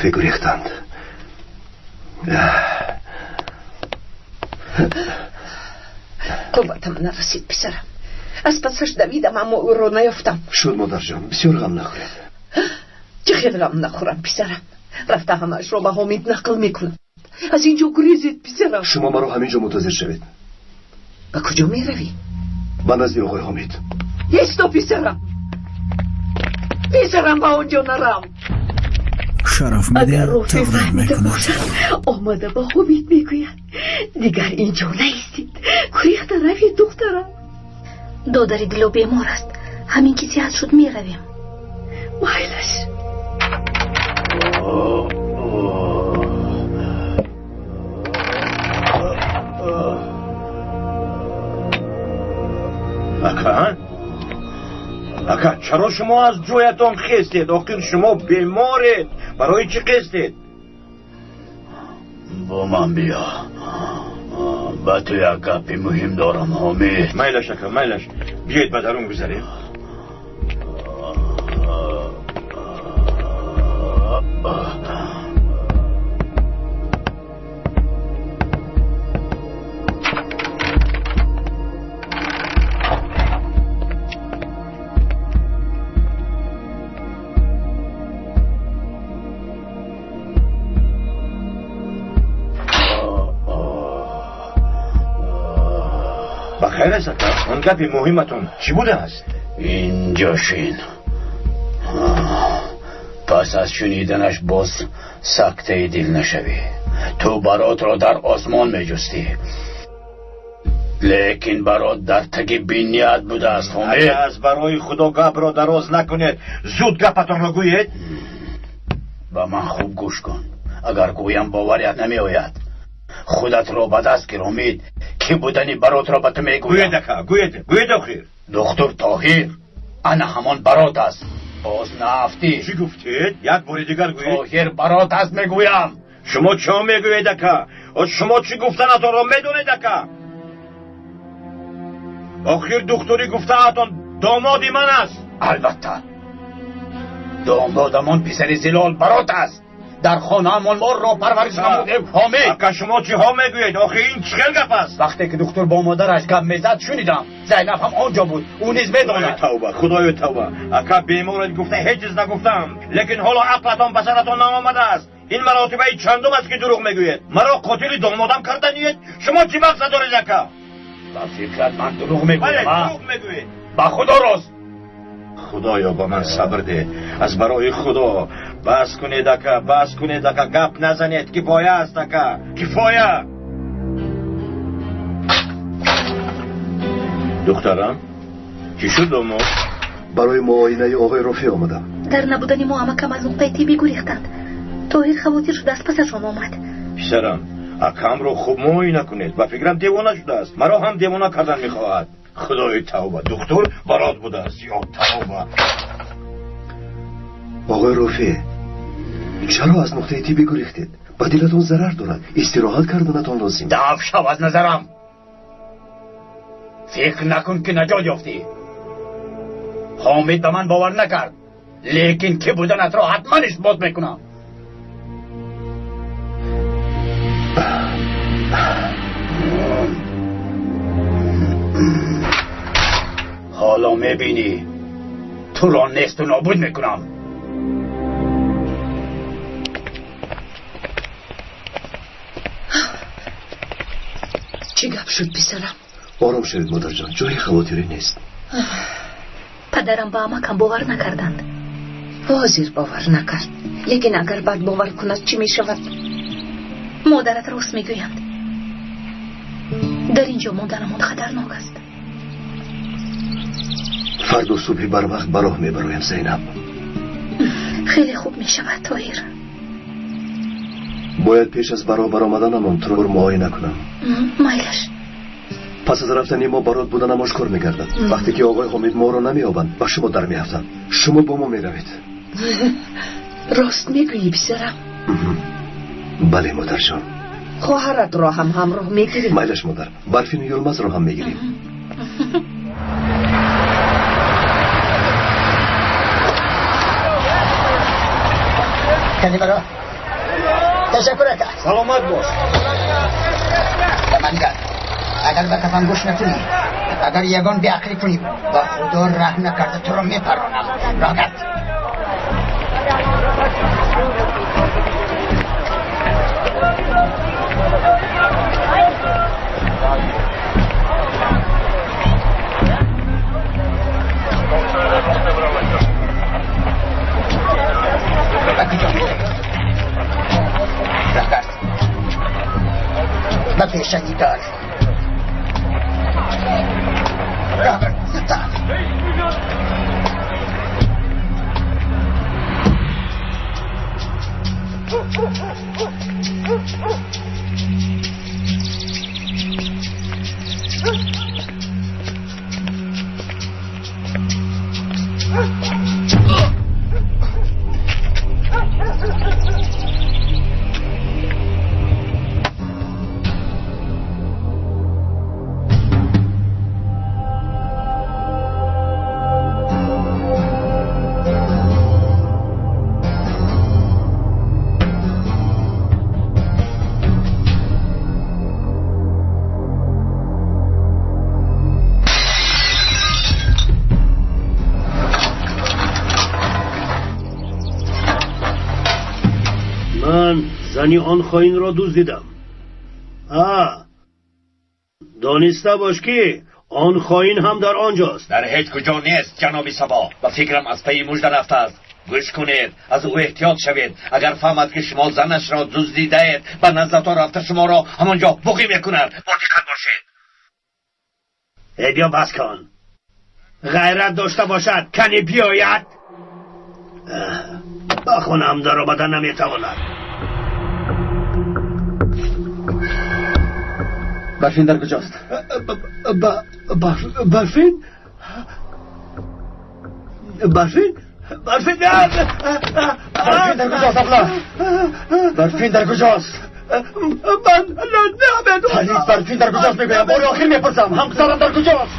Рофеъ гурехтанд. Қувватам нарасид, писарам. Аз пасаш давидам, аммо ӯро наёфтам. Шуд, модарҷон, бисёр ғам нахӯред. Чӣ хел ғам нахӯрам, писарам? Рафта ҳамаашро ба Ҳомид нақл мекунам. Аз инҷо гурезед, писарам. Шумо маро ҳаминҷо мунтазир шавед. Ба куҷо меравӣ? Ба назди оқои Ҳомид. Исто, писарам. Писарам, ба он ҷо нарав. Шараф Агар медиҳад, Рофеъ тақдир фаҳмида мекунад. бошад, омада ба Ҳомид мегӯяд. Дигар инҷо наистед. Гурехта равед, духтарам. Додари Дило бемор аст. Ҳамин ки сиҳат шуд, меравем. Майлаш. Ака, ака, чаро шумо аз ҷоятон хестед? Охир шумо беморед. Барои чӣ хестед? Бо ман биё. Ба ту як гапи муҳим дорам, Ҳомид. Майлаш, ака, майлаш. Биёед ба дарун гузарем. Ба хайр аст, ака. Он гапи муҳиматон чӣ будааст? Инҷо шин. Пас аз шуниданаш боз сактаи дил нашавӣ. Ту баротро дар осмон меҷустӣ, лекин барот дар таги биният будааст, Ҳомид. Ака, аз барои Худо гапро дароз накунед. Зуд гапатонро гӯед. Ба ман хуб гӯш кун. Агар гӯям, боварият намеояд. Худатро ба даст гир, Ҳомид, ки будани баротро ба ту мегӯям. Гӯед, ака, гӯед, гӯед охир. Духтур Тоҳир ана ҳамон барот аст. Боз наафтӣ. Чӣ гуфтед? Як бори дигар гӯед. Тоҳир барот аст, мегӯям. Шумо чӣ мегӯед, ака? Шумо чӣ гуфтанатонро медонед, ака? Охир духтури гуфтаатон домоди ман аст. Албатта, домодамон писари Зилол барот аст. Дар хонаамон моро парвариш намудем, Ҳомид. Ака, шумо чиҳо мегӯед? Охир ин чӣ хел гап аст? Вақте ки духтур бо модараш гап мезад, шунидам. Зайнаб ҳам он ҷо буд, ӯ низ медонад. Тавба, худоё, тавба. Ака, беморед гуфта ҳеҷ чиз нагуфтам, лекин ҳоло ақлатон ба саратон наомадааст. Ин маротибаи чандум аст, ки дурӯғ мегӯед. Маро қотили домодам карданиед? Шумо чӣ мақсад доред, ака? Ба фикрат ман дурӯғ мегӯям? Бале, дурӯғ мегӯед. Ба худо рост. Худоё, ба ман сабр деҳ. Аз барои Худо бас кунед, ака, бас кунед, ака, гап назанед. Кифоя аст, ака, кифоя. Духтарам, чӣ шуд, домод? Барои муоинаи оқои Рофеъ омадам. Дар набудани мо амакам аз нуқтаи тиббӣ гурехтанд. Тоҳир хавотир шуда аз пасашон омад. Писарам, акамро хуб муоина кунед. Ба фикрам, девона шудааст. Маро ҳам девона кардан мехоҳад. Худои тавба, духтур барот будааст. Ё тавба. Оқои Рофеъ, чаро аз нуқтаи тиббӣ гурехтед? Ба дилатон зарар дорад. Истироҳат карданатон лозим. Даф шав аз назарам. Фикр накун, ки наҷот ёфтӣ. Ҳомид ба ман бовар накард, лекин ки буданатро ҳатман исбот мекунам. Ҳоло мебинӣ, туро несту нобуд мекунам. Чӣ гап шуд, писарам? Ором шавед, модарҷон, ҷои хавотирӣ нест. Падарам ба амакам бовар накарданд. Ҳозир бовар накард, лекин агар баъд бовар кунад, чӣ мешавад? Модарат рост мегӯянд. Дар ин ҷо монданамон хатарнок аст. Фардо субҳи барвақт ба роҳ мебароям, Зайнаб. Хеле хуб мешавад, Тоҳир. Бояд пеш аз ба роҳ баромаданамон туро муоина кунам. Майлаш. Пас аз рафтани мо барот буданам ошкор мегардад. Вақте ки оқои Ҳомид моро намеёбанд, ба шумо дар меафтанд. Шумо бо мо меравед. Рост мегӯӣ, писарам? Бале, модарҷон. Хоҳаратро ҳам ҳамроҳ мегирем. Майлаш, модар, Барфину Юлмазро ҳам мегирем. Кани маро Ташаккур ака. Саломат бош. Ба ман гап. Агар ба кафам гӯш накунӣ, агар ягон беақлӣ кунӣ, ба худо раҳм накарда туро мепаронам. Роҳат. Ба куҷо меравӣ? Роҳгард. Ба пешаи дор. Роҳгард, зудтар. Ман зани он хоинро дуздидам. Дониста бош ки он хоин ҳам дар он ҷост. Дар ҳеҷ куҷо нест, ҷаноби Сабо. Ба фикрам аз пайи мужда рафтааст. Гӯш кунед, аз ӯ эҳтиёт шавед. Агар фаҳмад ки шумо занашро дуздидаед, ба наздатон рафта шуморо ҳамон ҷо буғӣ мекунад. Бо диққат бошед. Э, биё бас кун. Ғайрат дошта бошад, кани биёяд. Ба хонаам даромада наметавонад. Барфин дар куҷост? Барфин? Барфин? Барфин? Барфин дар куҷост, абла? Барфин дар куҷост? Ман намедонам. Палид, барфин дар куҷост мегӯям. Бори охир мепурсам. Ҳамсарам дар куҷост?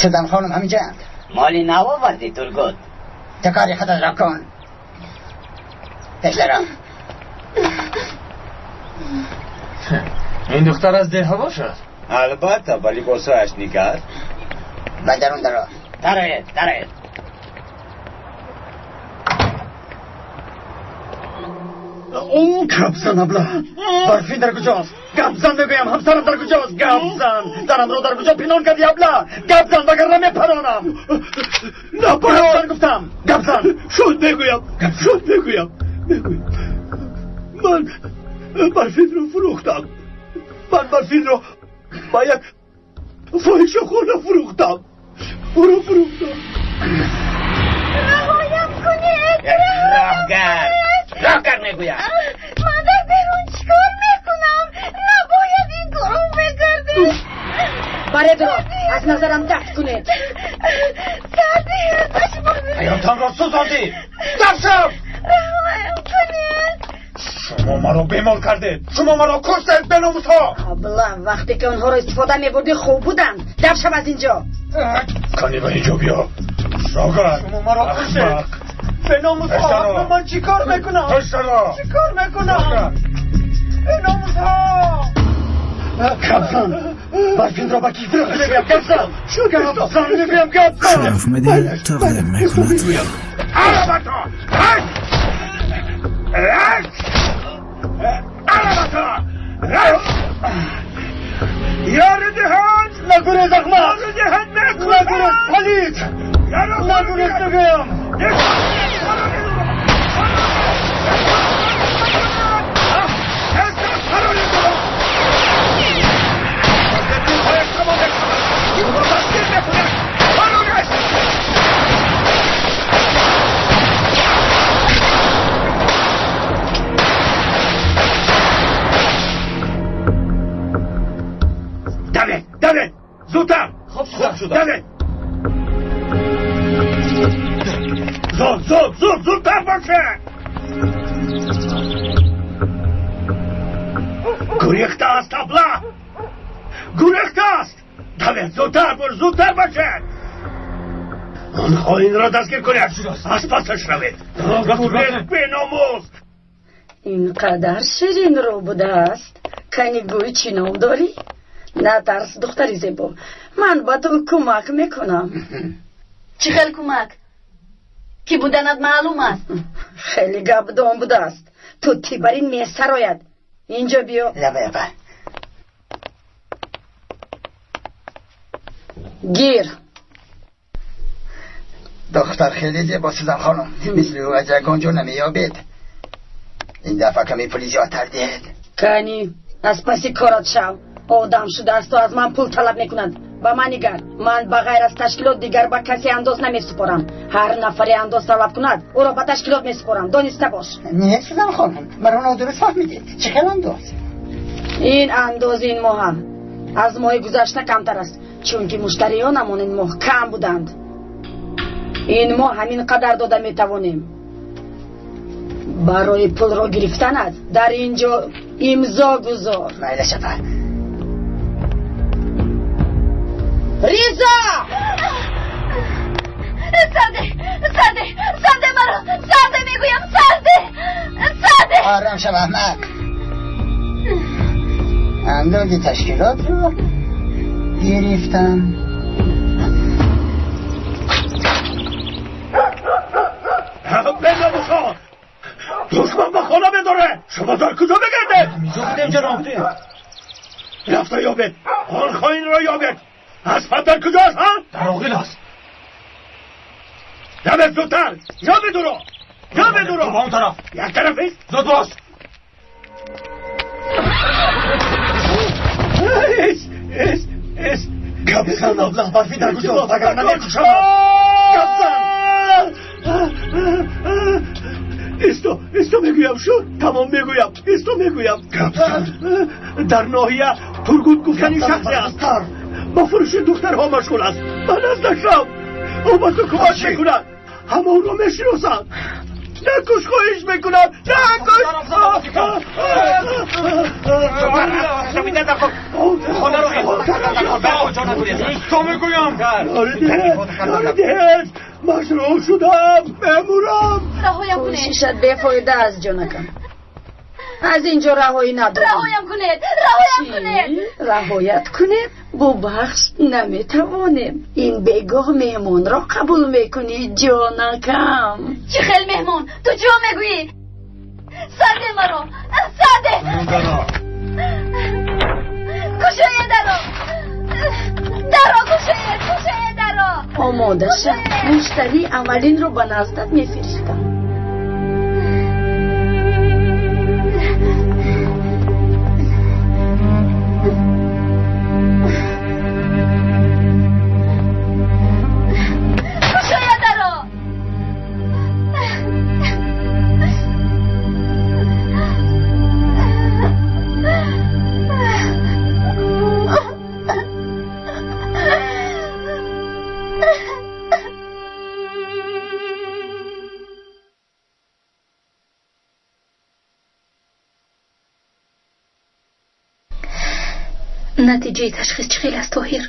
Седам хонум ҳаминҷоянд. Моли нав овардӣ, Тургут? Ту кори худатро кун. Пеш даро. Ин духтар аз деҳа бошад? Албатта, ба либосҳояш нигар. Ба дарун даро. Дароед, дароед. Гап зан, абла. Барфин дар куҷост? Гап зан мегӯям, ҳамсарам дар куҷост? Гап зан. Занамро дар куҷо пинҳон кардӣ, абла? Гап зан, вагарна мепаронам. Напарон. Гап зан гуфтам. Гап зан. Шуд мегӯям. Шуд мегӯям. Мегӯям. Ман барфинро фурӯхтам. Ман барфинро ба як фоҳишахона фурӯхтам. Ӯро фурӯхтам. Раҳоям кунед. Роҳгар. Роҳгар мегӯям. Ман дар берун чӣ кор мекунам? Набояд ин корро мекардед. Баредро аз назарам дафт кунед. Сарди ҳаётамро сӯзондӣ. Дафт шав! Раҳоям кунед. Шумо маро бемор кардед. Шумо маро куштед, беномусҳо. Абла, вақте ки онҳоро истифода мебурдӣ хуб буданд. Дафт шав аз инҷо. Кани ба инҷо биё. Роҳгар. Шумо маро куштед. Беномусҳо, ман чӣ кор мекунам? Чӣ кор мекунам? Беномусҳо! Гап зан. Барфинро ба кӣ фурӯхтӣ мегӯям. Гап зан. Гап зан мегӯям. Гап зан. Шараф медиҳад, тақдим мекунад. Алабато! Алабато! Ёри диҳанд! Нагурез, аҳмақ! Ёри диҳанд, Нагурез, палид! Нагурез мегӯям! Давид, Давид, зудтар! Хуб шуда. Давид! Зуд, зуд, зуд, зудтар бошед! Гурехта аст, абла! Гурехта аст! Давид, зудтар бош, зудтар бошед! Он хоинро дастгир кунед, аз пасаш равед. Беномус! Ин қадар ширинрӯ будааст. Кани гӯй, чӣ ном дорӣ? Натарс, духтари зебо, ман ба ту кӯмак мекунам. Чӣ хел кӯмак? Ки буданат маълум аст. Хеле гапдон будааст. Ту тибарин месарояд. Инҷо биё. Лаба. Гир. Духтар хеле зебо, Сузан хонум. Мисли ӯ аз ягон ҷо намеёбед. Ин дафъа каме пули зиёдтар диҳед. Кани, аз паси корат шав. Одам шудаасту аз ман пул талаб мекунад. Ба ман нигар, ман ба ғайр аз ташкилот дигар ба касе андоз намесупорам. Ҳар нафаре андоз талаб кунад, ӯро ба ташкилот месупорам. Дониста бош. Не, Сузан хонум, маро нодуруст фаҳмидед. Чӣ хел андоз? Ин андоз ин моҳам аз моҳи гузашта камтар аст, чунки муштариёнамон ин моҳ кам буданд. Ин моҳ ҳамин қадар дода метавонем. Барои пулро гирифтанат дар ин ҷо имзо гузор. Майла, шапа. Ризо! Сарде, сарде, сарде маро, сарде мегӯям, сарде, сарде. Ором шав, аҳмақ. Андози ташкилотро гирифтам. Беномусҳо! Душман ба хона медорад! Шумо дар куҷо мегардед? Ҳаминҷо будем, ҷаноб. Рафта ёбед! Он хоинро ёбед! Аспат дар куҷост, ҳа? Дар оғил аст. Давед зудтар! Ёбед ӯро! Ёбед ӯро! Ба он тараф. Як тараф ист? Зуд бош! Ис, ис, ис! Гап зан, аблаҳ, барфин дар куҷост? Вагарна мекушам. Гап зан! Исто, исто мегӯям, шуд, тамом мегӯям, исто мегӯям. Гап зан! Дар ноҳия Тургут гуфтани шахсе аст. Ба фурӯши духтарҳо машғул аст. Ба наздаш рав. Ӯ ба ту кӯмак мекунад. Ҳама ӯро мешиносанд. Накуш, хоҳиш мекунам, накуш! Исто мегӯям. Доридед, маҷрӯҳ шудам, мемурам. Раҳоям кунед. Кӯшишат бефоида аст, ҷонакам. Аз ин ҷо раҳоӣ надорам. Раҳоям кунед, раҳоям кунед. Раҳоят кунем? Бубахш, наметавонем. Ин бегоҳ меҳмонро қабул мекунӣ, ҷонакам. Чӣ хел меҳмон? Ту чиҳо мегӯӣ? Сарде маро, сарде! Кушоед даро! Даро кушоед, кушоед даро! Омода шав, муштарии аввалинро ба наздат мефиристам. Кушоед даро! Натиҷаи ташхис чӣ хел аст, Тоҳир?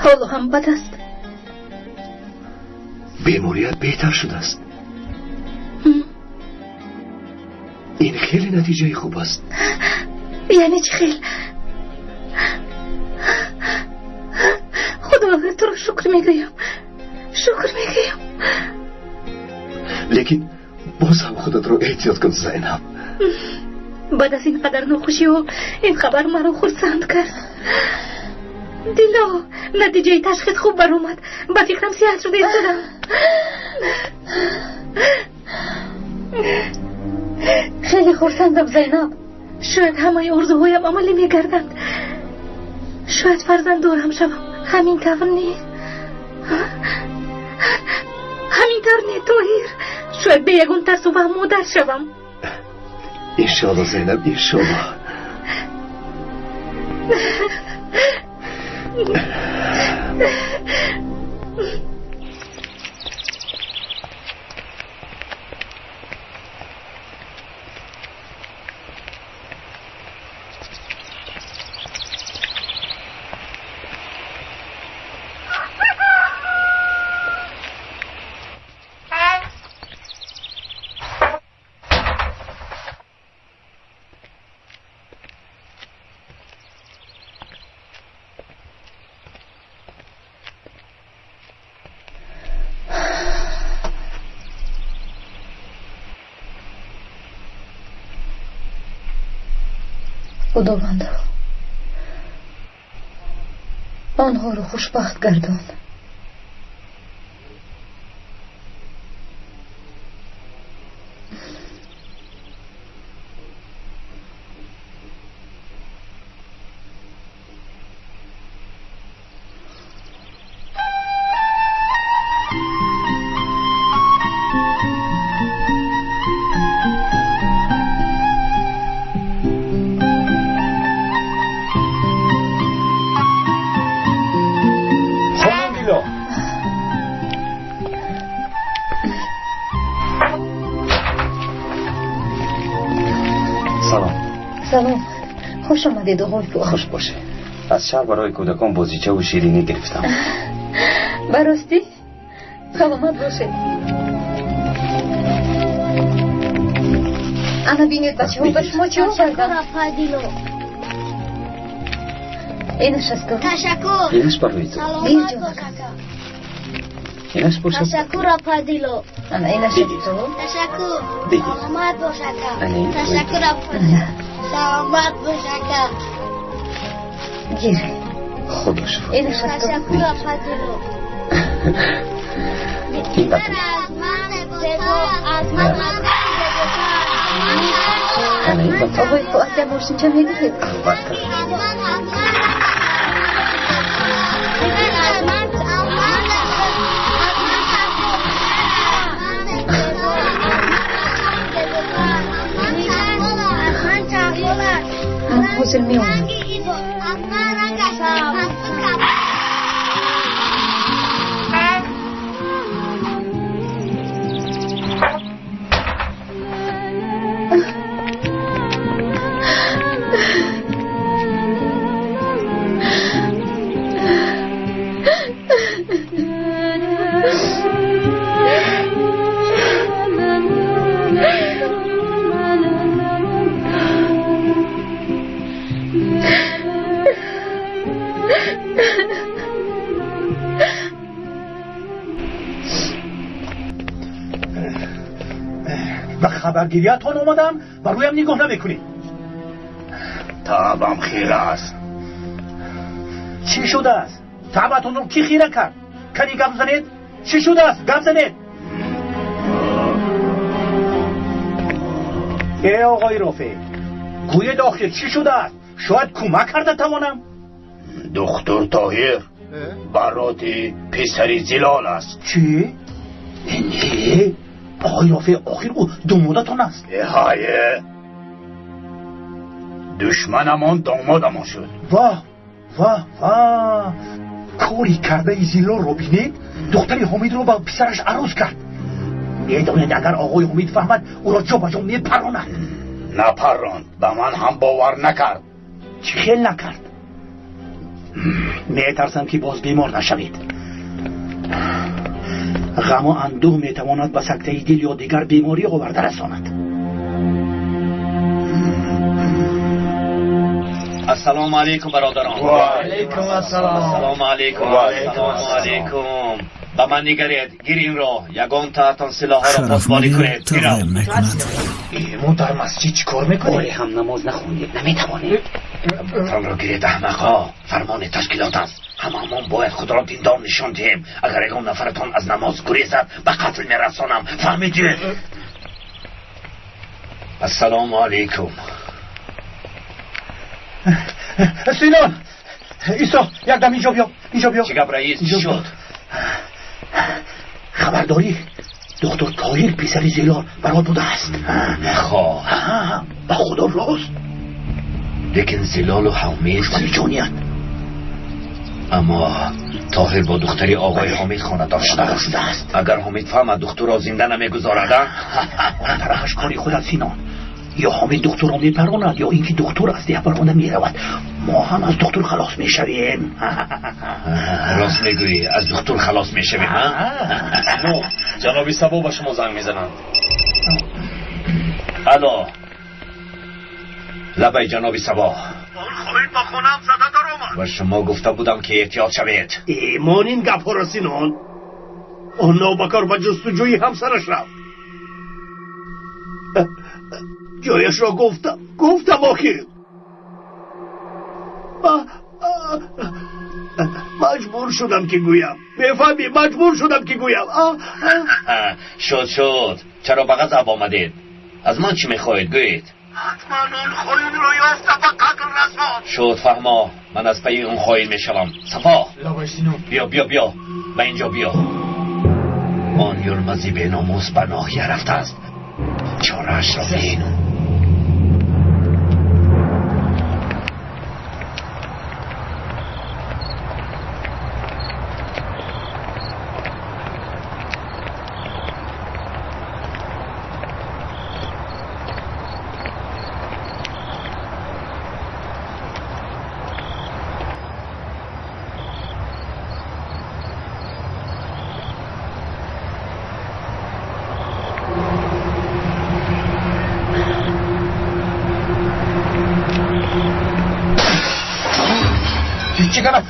Ҳоло ҳам бад аст. Беморият беҳтар шудааст. Ин хеле натиҷаи хуб аст. Яъне чӣ хел? Худованд, туро шукр мегӯям, шукр мегӯям. Лекин боз ҳам худатро эҳтиёт кун, Зайнаб. Баъд аз ин қадар нохушиҳо ин хабар маро хурсанд кард. Дило, натиҷаи ташхис хуб баромад. Ба фикрам сиҳат шуда истодам. Хеле хурсандам, Зайнаб. Шояд ҳамаи орзуҳоям амалӣ мегарданд. Шояд фарзанддорам шавам. Ҳамин тавр не? Ҳамин тавр не, Тоҳир? Шояд бе ягон тарсу ваҳм модар шавам. Иншоалло, Зайнаб, иншоалло. Худовандо, онҳоро хушбахт гардон. Хуш омадед, оғои Фуод. Хуш бошед. Аз шаҳр барои кӯдакон бозичаву ширинӣ гирифтам. Ба ростӣ? Саломат бошед. Ана бинед, бачаҳо, ба шумо чӣ овардам. Инаш аз ту. Ташаккур. Инаш барои ту. Саломат бош, ака. Инаш бошад. Ташаккур, апа Дило. Ана инаш аз ту. Ташаккур. Бигир. Саломат бош, ака. Ана ин барои ту. Ташаккур, апа. Саломат бош, ака. Гир. Худо шифо. Инаш аз ту. Ташаккур, апа Дило. Ин ба ту. Аз ман зебо, аз ман зеботар. Ана ин ба ту. Оғои Фуод, як мошинча медиҳед? Албатта. Ман ҳозир меоям. Ба хабаргириятон омадам, ба рӯям нигоҳ намекунед. Табам хира аст. Чӣ шудааст? Табатонро кӣ хира кард? Кани гап занед? Чӣ шудааст? Гап занед. Э, оғои Рофеъ, гӯед охир чӣ шудааст? Шояд кӯмак карда тавонам. Духтур Тоҳир бароти писари Зилол аст. Чӣ? Не, оғои Рофеъ, охир ӯ домодатон аст. Ҳае, душманамон домодамон шуд. Ваҳ, ваҳ, ваҳ! Кори кардаи Зилолро бинед, духтари Ҳомидро ба писараш арӯз кард. Медонед, агар оғои Ҳомид фаҳмад, ӯро ҷо ба ҷо мепаронад. Напаронд, ба ман ҳам бовар накард. Чӣ хел накард? Метарсам, ки боз бемор нашавед. Ғаму андӯҳ метавонад ба сактаи дил ё дигар беморӣ оварда расонад. Ассалому алайкум, бародарон. Ва алайкум ассалом. Ассалому алайкум. Ва алайкум Ассалому алайкум. Ба ман нигаред, гир инро, ягон таатон силоҳҳоро посбонӣ Шарафмадир кунед. Гирам. тағйир мекунад. Мо дар масҷид чӣ кор мекунем? Боре ҳам намоз нахондед, наметавонед. Танро гиред, аҳмақҳо. Фармони ташкилот аст. Ҳамаамон бояд худро диндор нишон диҳем. Агар ягон нафаратон аз намоз гурезад, ба қатл мерасонам. Фаҳмидед? Ассалому алайкум. Синон, Исо, якдам инҷо биё, инҷо биё. Чӣ гап, раис? Чӣ Инҷо биё. шуд? Хабардорӣ, доктор Тоҳир писари Зилол барот будааст. Нахоҳ. Ба худо рост. Лекин Зилолу Ҳомид душмани ҷоният. Аммо Тоҳир бо духтари оғои Ҳомид хонадор шудааст. Агар Ҳомид фаҳмад, духтурро зинда намегузорад, а? Он тарафаш кори худ аст, Синон. Ё Ҳомид духтурро мепаронад, ё ин ки духтур аз деҳ баронда меравад. Мо ҳам аз духтур халос мешавем. Рост мегӯӣ, аз духтур халос мешавем, а? Сино, ҷаноби Сабо ба шумо занг мезананд. Алло, лабай, ҷаноби Сабо. Хоҳед ба хонаам зада даромад. Ба шумо гуфта будам, ки эҳтиёт шавед. Мон ин гапҳоро, Синон. Он нобакор ба ҷустуҷӯи ҳамсараш рафт. Ҷояшро гуфтам, гуфтам охир. Маҷбур шудам ки гӯям. Мефаҳмӣ? Маҷбур шудам ки гӯям. Шуд, шуд. Чаро ба ғазаб омадед? Аз ман чӣ мехоҳед гӯед? Ҳатман он хоинро ёфта ба қатл расон. Шуд, фаҳмо. Ман аз пайи он хоин мешавам. Сафо! Биё, биё, биё. Ба инҷо биё. Он Юлмази беномус ба ноҳия рафтааст. Чораашро бин. Чӣ гап аст?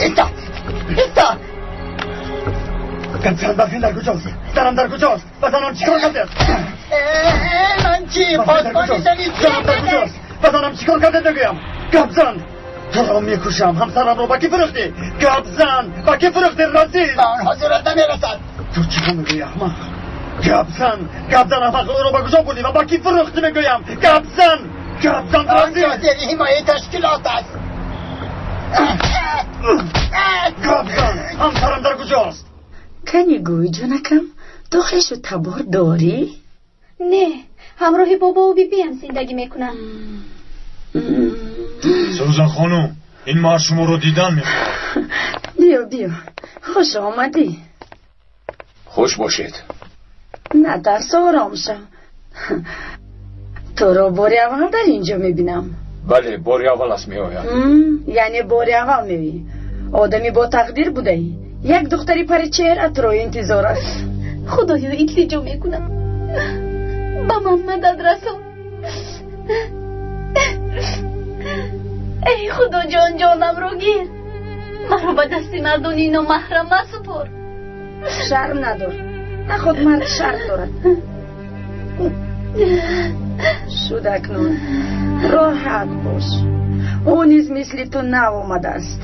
Иста! Иста! Гапзан Барфин дар куҷост? Занам дар куҷост? Ба занам чӣ кор кардед? Ман чӣ? Посбони зани Занам дар куҷост? Ба занам чӣ кор кардед мегӯям? Гапзан! Туро мекушам. Ҳамсарамро ба кӣ фурӯхтӣ? Гапзан! Ба кӣ фурӯхтӣ, Разил? Ба онҳо зурат намерасад. Ту чӣ мегӯӣ, аҳмақ? Гапзан! Гапзан, аҳмақ! Ӯро ба куҷо бурдӣ ва ба кӣ фурӯхтӣ мегӯям? Гапзан! Гапзан, Разил! Он зери ҳимояи ташкилот аст. Гапзан! Ҳамсарам дар куҷост? Кани гӯй, ҷонакам, ту хешу табор дорӣ? Не, ҳамроҳи бобову бибиям зиндагӣ мекунам. Сӯзан хонум, ин мард шуморо дидан мехоҳад. Биё, биё, хуш омадӣ. Хуш бошед. Натарс, ором шав. Туро бори аввал дар инҷо мебинам. Бале, бори аввал аст меояд. Яъне бори аввал меоӣ. Одами бо тақдир будаӣ. Як духтари паричеҳра туро интизор аст. Худоё, илтиҷо мекунам, ба ман мадад расон. Эй Худоҷон, ҷонамро гир. Маро ба дасти мардони номаҳрам масупор. Шарм надор. Наход мард шарм дорад. Шуд акнун. Роҳат бош. Ӯ низ мисли ту нав омадааст.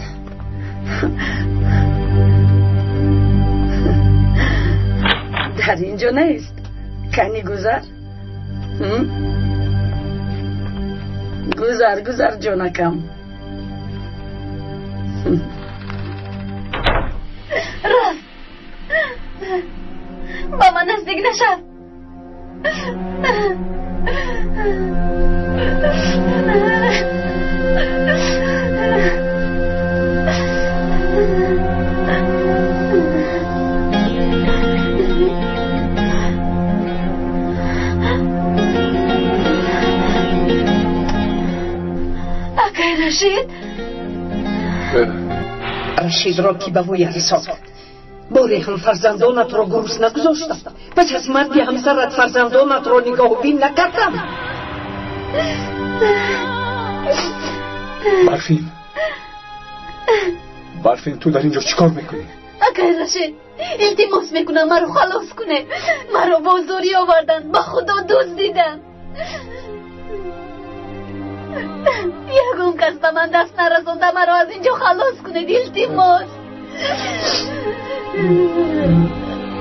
Дар инҷо нест. Кани гузар? Гузар, гузар, ҷонакам. Рафт. Ба ман наздик нашав. Акай Рашид? Рашидро ки ба воя расонд. Боре ҳам фарзандонатро гурусна гузоштам. Пас аз марги ҳамсарат фарзандонатро нигоҳубин накардам. Барфин, Барфин, ту дар инҷо чӣ кор мекунӣ? Акай Рашид, илтимос мекунам, маро халос кунед. Маро бо зӯрӣ оварданд, ба Худо дуздиданд. Ягон кас ба ман даст нарасонда, маро аз инҷо халос кунед, илтимос.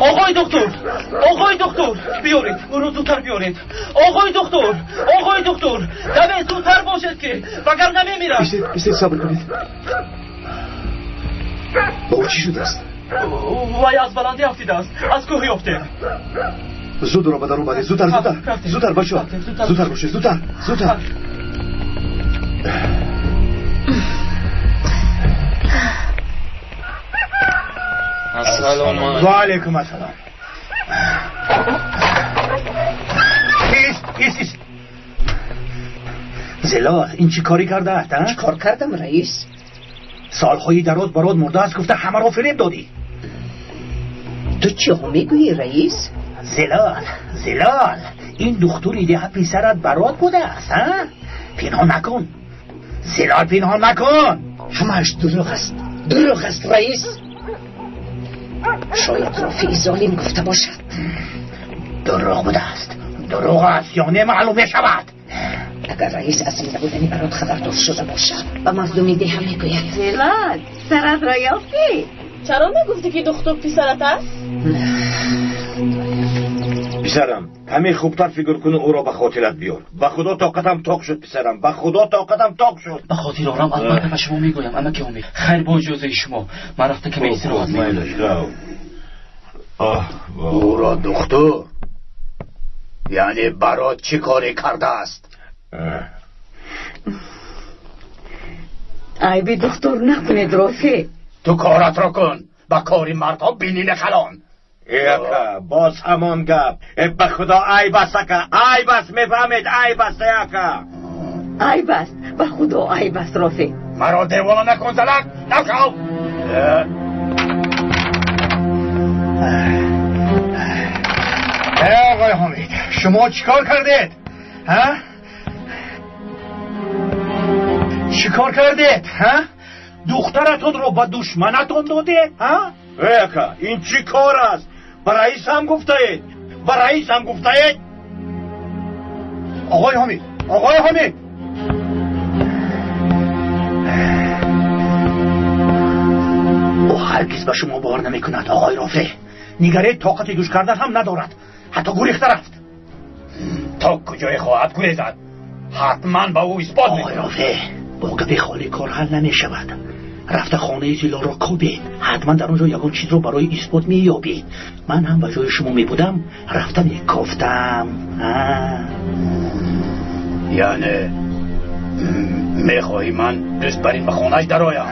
Оғои доктор, оғои доктор, биёред, ӯро зудтар биёред. Оғои доктор, оғои доктор, даве зудтар бошед ки вагарна мемирам. Истед, истед, сабр кунед. Ба ӯ чӣ шудааст? Вай аз баландӣ афтидааст, аз кӯҳ ёфтем. Зуд ӯро ба дарун баред, зудтар, зудтар, зудтар, бачаҳо, зудтар бошед, зудтар, зудтар. Ассалому Ва алайкум ассалом. Ис, ис, ис. Зилол, ин чӣ корӣ кардааст, а? Чӣ кор кардам, раис? Солҳои дароз барот мурдааст гуфта ҳамаро фиреб додӣ. Ту чиҳо мегӯӣ, раис? Зилол, Зилол, ин духтури деҳа писарат барот будааст, а? Пинҳон накун. Зилол, пинҳон накун. Ҳамааш дурӯғ аст. Дурӯғ аст, раис. Шояд Рофеи золим гуфта бошад. Дурӯғ будааст. Дурӯғ аст ё не маълум мешавад. Агар раис аз зинда будани Барот хабардор шуда бошад, ба мардуми деҳа мегӯяд. Зилол, саратро ёфтӣ? Чаро нагуфтӣ, ки духтур писарат аст? Писарам, каме хубтар фикр кун, ӯро ба хотират биёр. Ба Худо тоқатам тоқ шуд, писарам, ба Худо тоқатам тоқ шуд. Ба хотир орам, албатта ба шумо мегӯям, амаки Ҳомид. Хайр, бо иҷозаи шумо ман рафта каме истироҳат мекунам. Ӯро духтур, яъне Барот чӣ коре кардааст? Айби духтур накунед, Рофеъ. Ту коратро кун, ба кори мардҳо бинӣ нахалон. Э ака, боз ҳамон гап. Э ба Худо айб аст, ака, айб аст, мефаҳмед, айб аст, э ака. Айб аст, ба Худо айб аст, Рофеъ. Маро девона накун, залак, нашав. Э оғои Ҳомид, шумо чӣ кор кардед? Ҳа? Чӣ кор кардед? Ҳа? Духтаратонро ба душманатон додед? Ҳа? Э ака, ин чӣ кор аст? Ба раис ҳам гуфтаед? Ба раис ҳам гуфтаед? Оғои Ҳомид, оғои Ҳомид! Ӯ ҳаргиз ба шумо бовар намекунад, оғои Рофеъ. Нигаред, тоқати гӯш кардан ҳам надорад. Ҳатто гурехта рафт. То куҷое хоҳад гурезад? Ҳатман ба ӯ исбот мекунад. Оғои Рофеъ, бо гапи холӣ кор ҳал намешавад. Рафта хонаи Зилолро кӯбед. Ҳатман дар он ҷо ягон чизро барои исбот меёбед. Ман ҳам ба ҷои шумо мебудам, рафта мекофтам. Яъне мехоҳӣ ман дӯст бар ин ба хонааш дароям?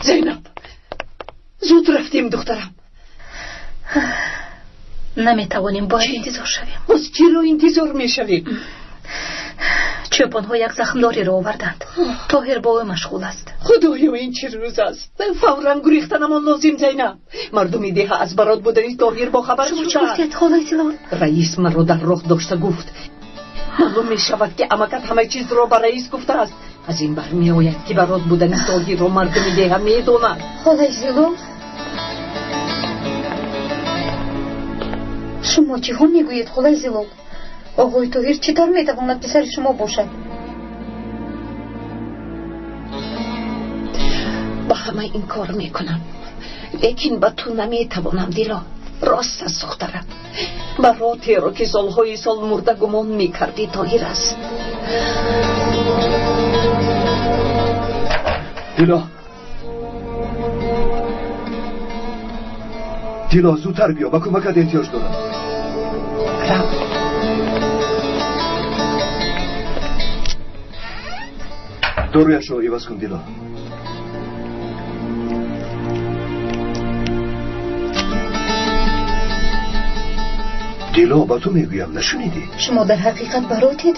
Зайнаб, зуд рафтем, духтарам. Наметавонем, бояд интизор шавем. Боз чиро интизор мешавем? Чӯпонҳо як захмдориро оварданд. Тоҳир бо ӯ машғул аст. Худоё, ин чӣ рӯз аст? Фавран гурехтанамон лозим, Зайнаб. Мардуми деҳа аз Барот будани Тоҳир бохабар Шумо чӣ шудаанд. гуфтед, холаи Зилол? Раис маро дар роҳ дошта гуфт: маълум мешавад, ки амакат ҳама чизро ба раис гуфтааст. Аз ин бармеояд, ки Барот будани Тоҳирро мардуми деҳа медонад. Холаи Зилол, шумо чиҳо мегӯед, холаи Зилол? Оғои Тоҳир чӣ тавр метавонад писари шумо бошад? Ба ҳама ин кор мекунам, лекин ба ту наметавонам, Дило. Рост аст, духтарам. Баротеро, ки солҳои сол мурда гумон мекардӣ, Тоҳир аст. Дило, Дило, зудтар биё, ба кӯмакат эҳтиёҷ дорам. Доруяшро иваз кун, Дило. Дило, ба ту мегӯям, нашунидӣ? Шумо дар ҳақиқат Баротед?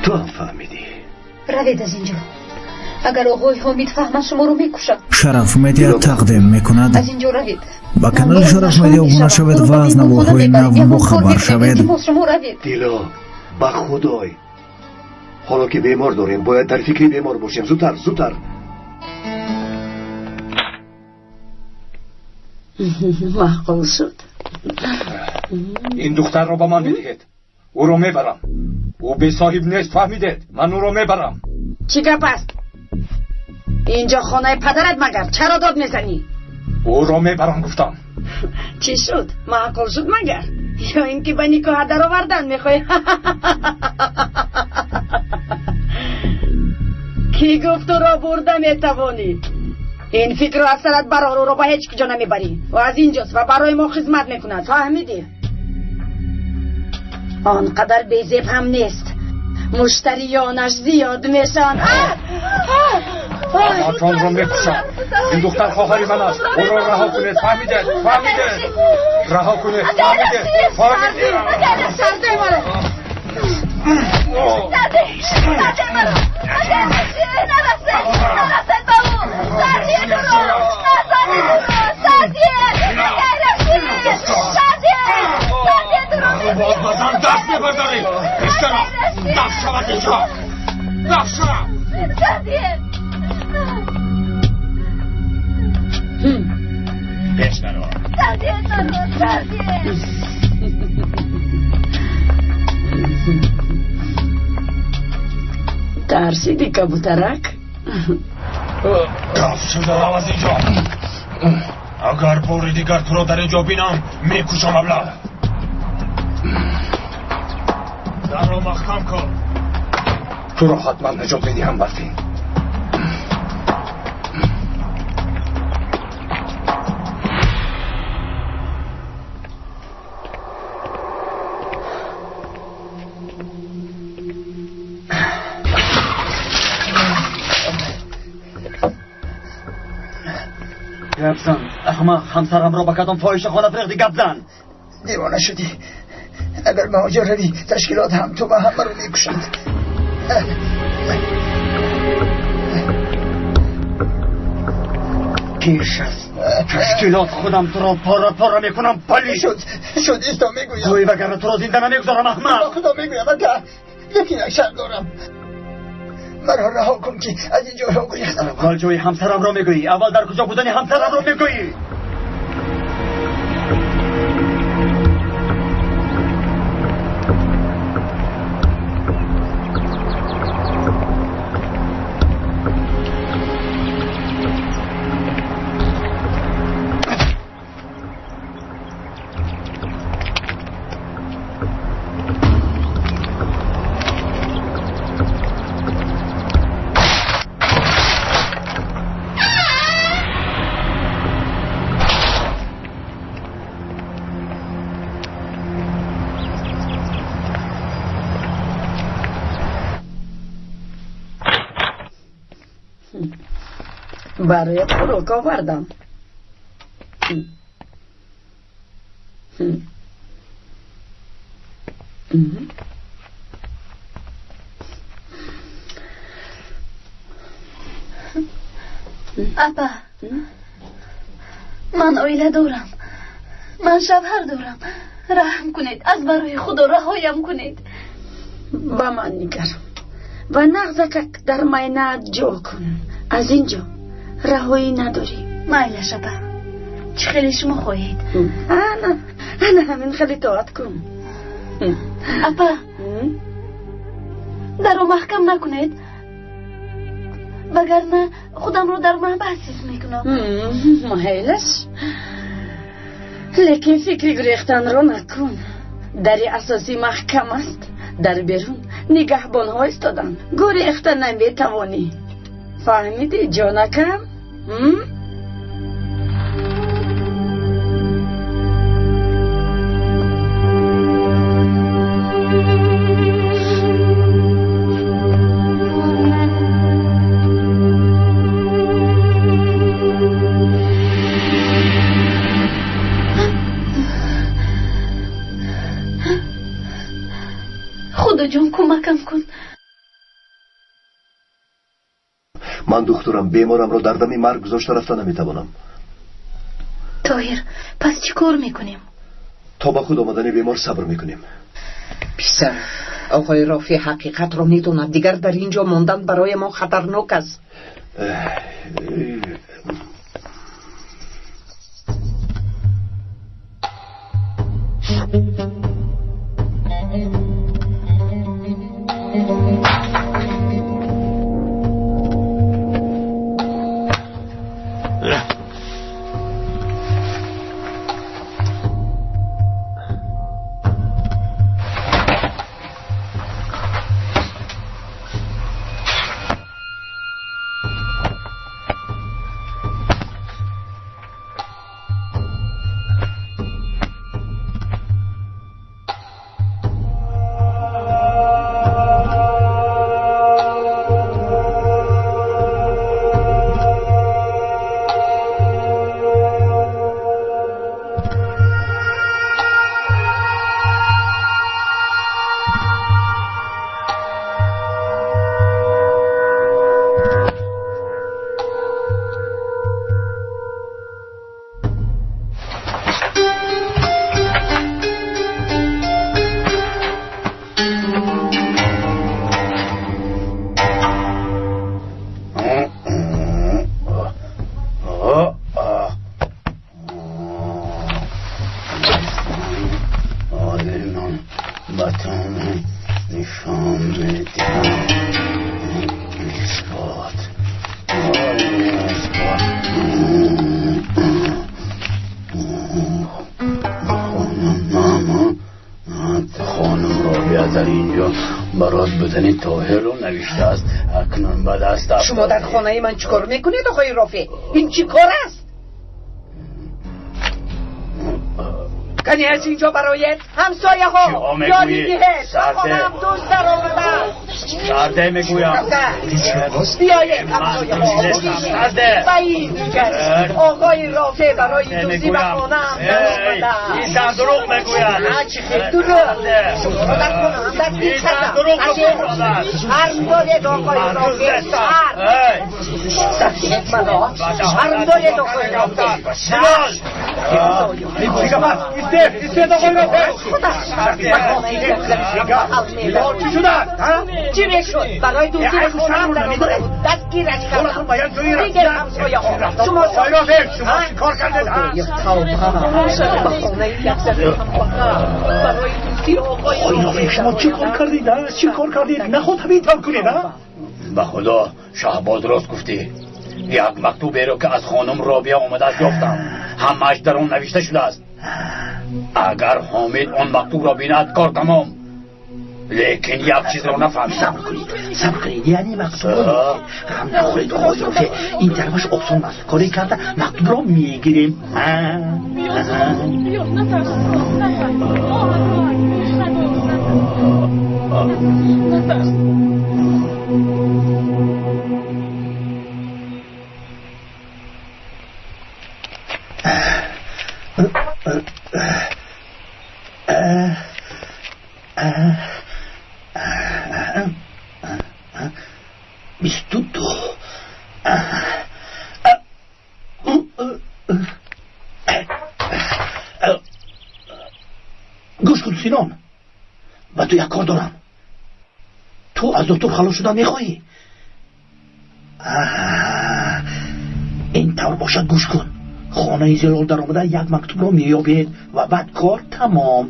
Ту ҳам фаҳмидӣ. Равед аз инҷо. Агар оғои Ҳомид фаҳмад, шуморо мекушад. Шараф Медиа тақдим мекунад. Аз инҷо равед. Ба канали Шараф Медиа обуна шавед ва аз наворҳои нав бохабар шавед. Шумо равед. Дило, ба Худой, ҳоло ки бемор дорем, бояд дар фикри бемор бошем. Зудтар, зудтар. Маъқул шуд. Ин духтарро ба ман бидиҳед. Ӯро мебарам. Ӯ бесоҳиб нест, фаҳмидед? Ман ӯро мебарам. Чӣ гап аст? Инҷо хонаи падарат магар? Чаро дод мезанӣ? Ӯро мебарам, гуфтам. Чӣ шуд? Маъқул шуд магар? Ё ин ки ба никоҳа даровардан мехоҳӣ? Кӣ гуфт ӯро бурда метавонӣ? Ин фикрро аз сарат барор, ӯро ба ҳеҷ куҷо намебарӣ. Ӯ аз инҷост ва барои мо хизмат мекунад, фаҳмидӣ? Он қадар безеб ҳам нест. Муштариёнаш зиёд мешаванд. Ҳамаатонро мекушам. Ин духтар хоҳари ман аст. Ӯро раҳо кунед, фаҳмидед? Фаҳмидед? Раҳо кунед, фаҳмидед? Фаҳмидед? Сардай маро! Сардай! Сардай маро! Нарасед! Нарасед ба ӯ! Сардиед ӯро! Назанед ӯро! Сардиед! Акай Рашид! Сардиед! Рафт шав аз инҷо! Рафт шав! Сардиев! Пеш наро! Сардиев, наро! Сардиев! Тарсиди, кабутарак? Рафт шударам аз инҷо! Агар бори дигар туро дар инҷо бинам, мекушам аблаҳ! Дарро маҳкам кун! Туро ҳатман наҷот медиҳам, Барфин. Гап зан, аҳмақ, ҳамсарамро ба кадом фоҳишахона фирехтӣ? Гап зан! Девона шудӣ. Агар ба онҷо равӣ, ташкилот ҳам ту ва ҳамаро мекушад. Пеш аз ташкилот худам туро пора пора мекунам, пали! Шуд, шуд, исто мегӯям. Гӯй, вагарна туро зинда намегузорам, аҳмақ! Ба худо мегӯям, ака, лекин як шарт дорам. Маро раҳо кун, ки аз ин ҷойҳо гурехта равам. Аввал ҷои ҳамсарамро мегӯӣ, аввал дар куҷо будани ҳамсарамро мегӯӣ. Бароят хӯрок овардам. Апа, ман оила дорам, ман шавҳар дорам. Раҳм кунед, аз барои худо раҳоям кунед. Ба ман нигар ва нағзакак дар майнаат ҷо кун. Аз ин ҷо раҳоӣ надорӣ. Майлаш, апа, чӣ хеле шумо хоҳед. Ана, ана ҳамин хеле тоат кун. Апа, дарро маҳкам накунед, вагарна худамро дар маҳбас ҳис мекунам. Майлаш, лекин фикри гурехтанро накун. Дари асосӣ маҳкам аст, дар берун нигаҳбонҳо истоданд. Гурехта наметавонӣ. Фаҳмидӣ, ҷонакам? Худоҷон, кӯмакам кун. Ман духтурам, беморамро дар дами марг гузошта рафта наметавонам. Тоҳир, пас чӣ кор мекунем? То ба худ омадани бемор сабр мекунем. Писар, оқои Рофӣ ҳақиқатро медонад. Дигар дар ин ҷо мондан барои мо хатарнок аст. будани Тоҳирро навиштааст. Акнун ба даст афтодед. Шумо дар хонаи ман чӣ кор мекунед, оқои Рофеъ? Ин чӣ кор аст? Кани аз инҷо бароед, ҳамсояҳо, ёрӣ диҳед, ба хонаам дузд даромадааст. Сарде мегӯям. Биёед ҳамсояҳо, ба ин дигар оқои Рофеъ барои дуздӣ ба хонаам даромадааст. Ин зан дурӯғ мегӯяд. Чӣ хел дурӯғ? Шуморо дар хонаам дастгир кардам. Шарм доред, оқои Рофеъ, шарм. Сафед маро, шарм доред, оқои Рофеъ. Шарм. Истед, оқои Рофеъ. Чӣ шудааст? Чӣ мешуд? Барои дуздӣ ба хонаам даромада буд. Дастгираш кардам. Дигар ҳамсояҳо, шумо оқои Рофеъ, шумо чӣ кор кардед? Ба хонаи як зани камбағал барои дуздӣ оқои Рофеъ, шумо чӣ кор кардед? Чӣ кор кардед? Наход ҳамин тавр кунед, а? Ба Худо, Шаҳбоз, рост гуфтӣ. Як мактуберо ки аз хонум Робиа омадааст ёфтам. Ҳамааш дар он навишта шудааст. Агар Ҳомид он мактубро бинад, кор тамом. Лекин як чизро нафаҳмидам. Сабр кунед, сабр кунед. Яъне мактубро ғам нахӯред, оқои Рофеъ. Ин тарафаш осон аст. Коре карда мактубро мегирем. 22. Гӯш кун, Синон, ба ту як кор дорам. Ту аз доктор халос шудан мехоҳӣ? Ин тавр бошад, гӯш кун. Хонаи Зилол даромада як мактубро меёбед ва баъд кор тамом.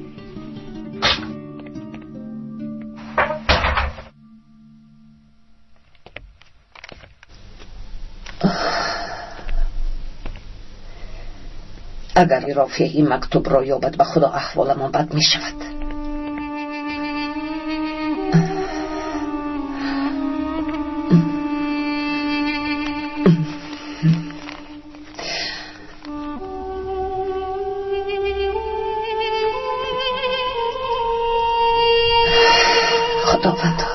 Агар Рофеъ ин мактубро ёбад, ба Худо аҳволамон бад мешавад. Худовандо,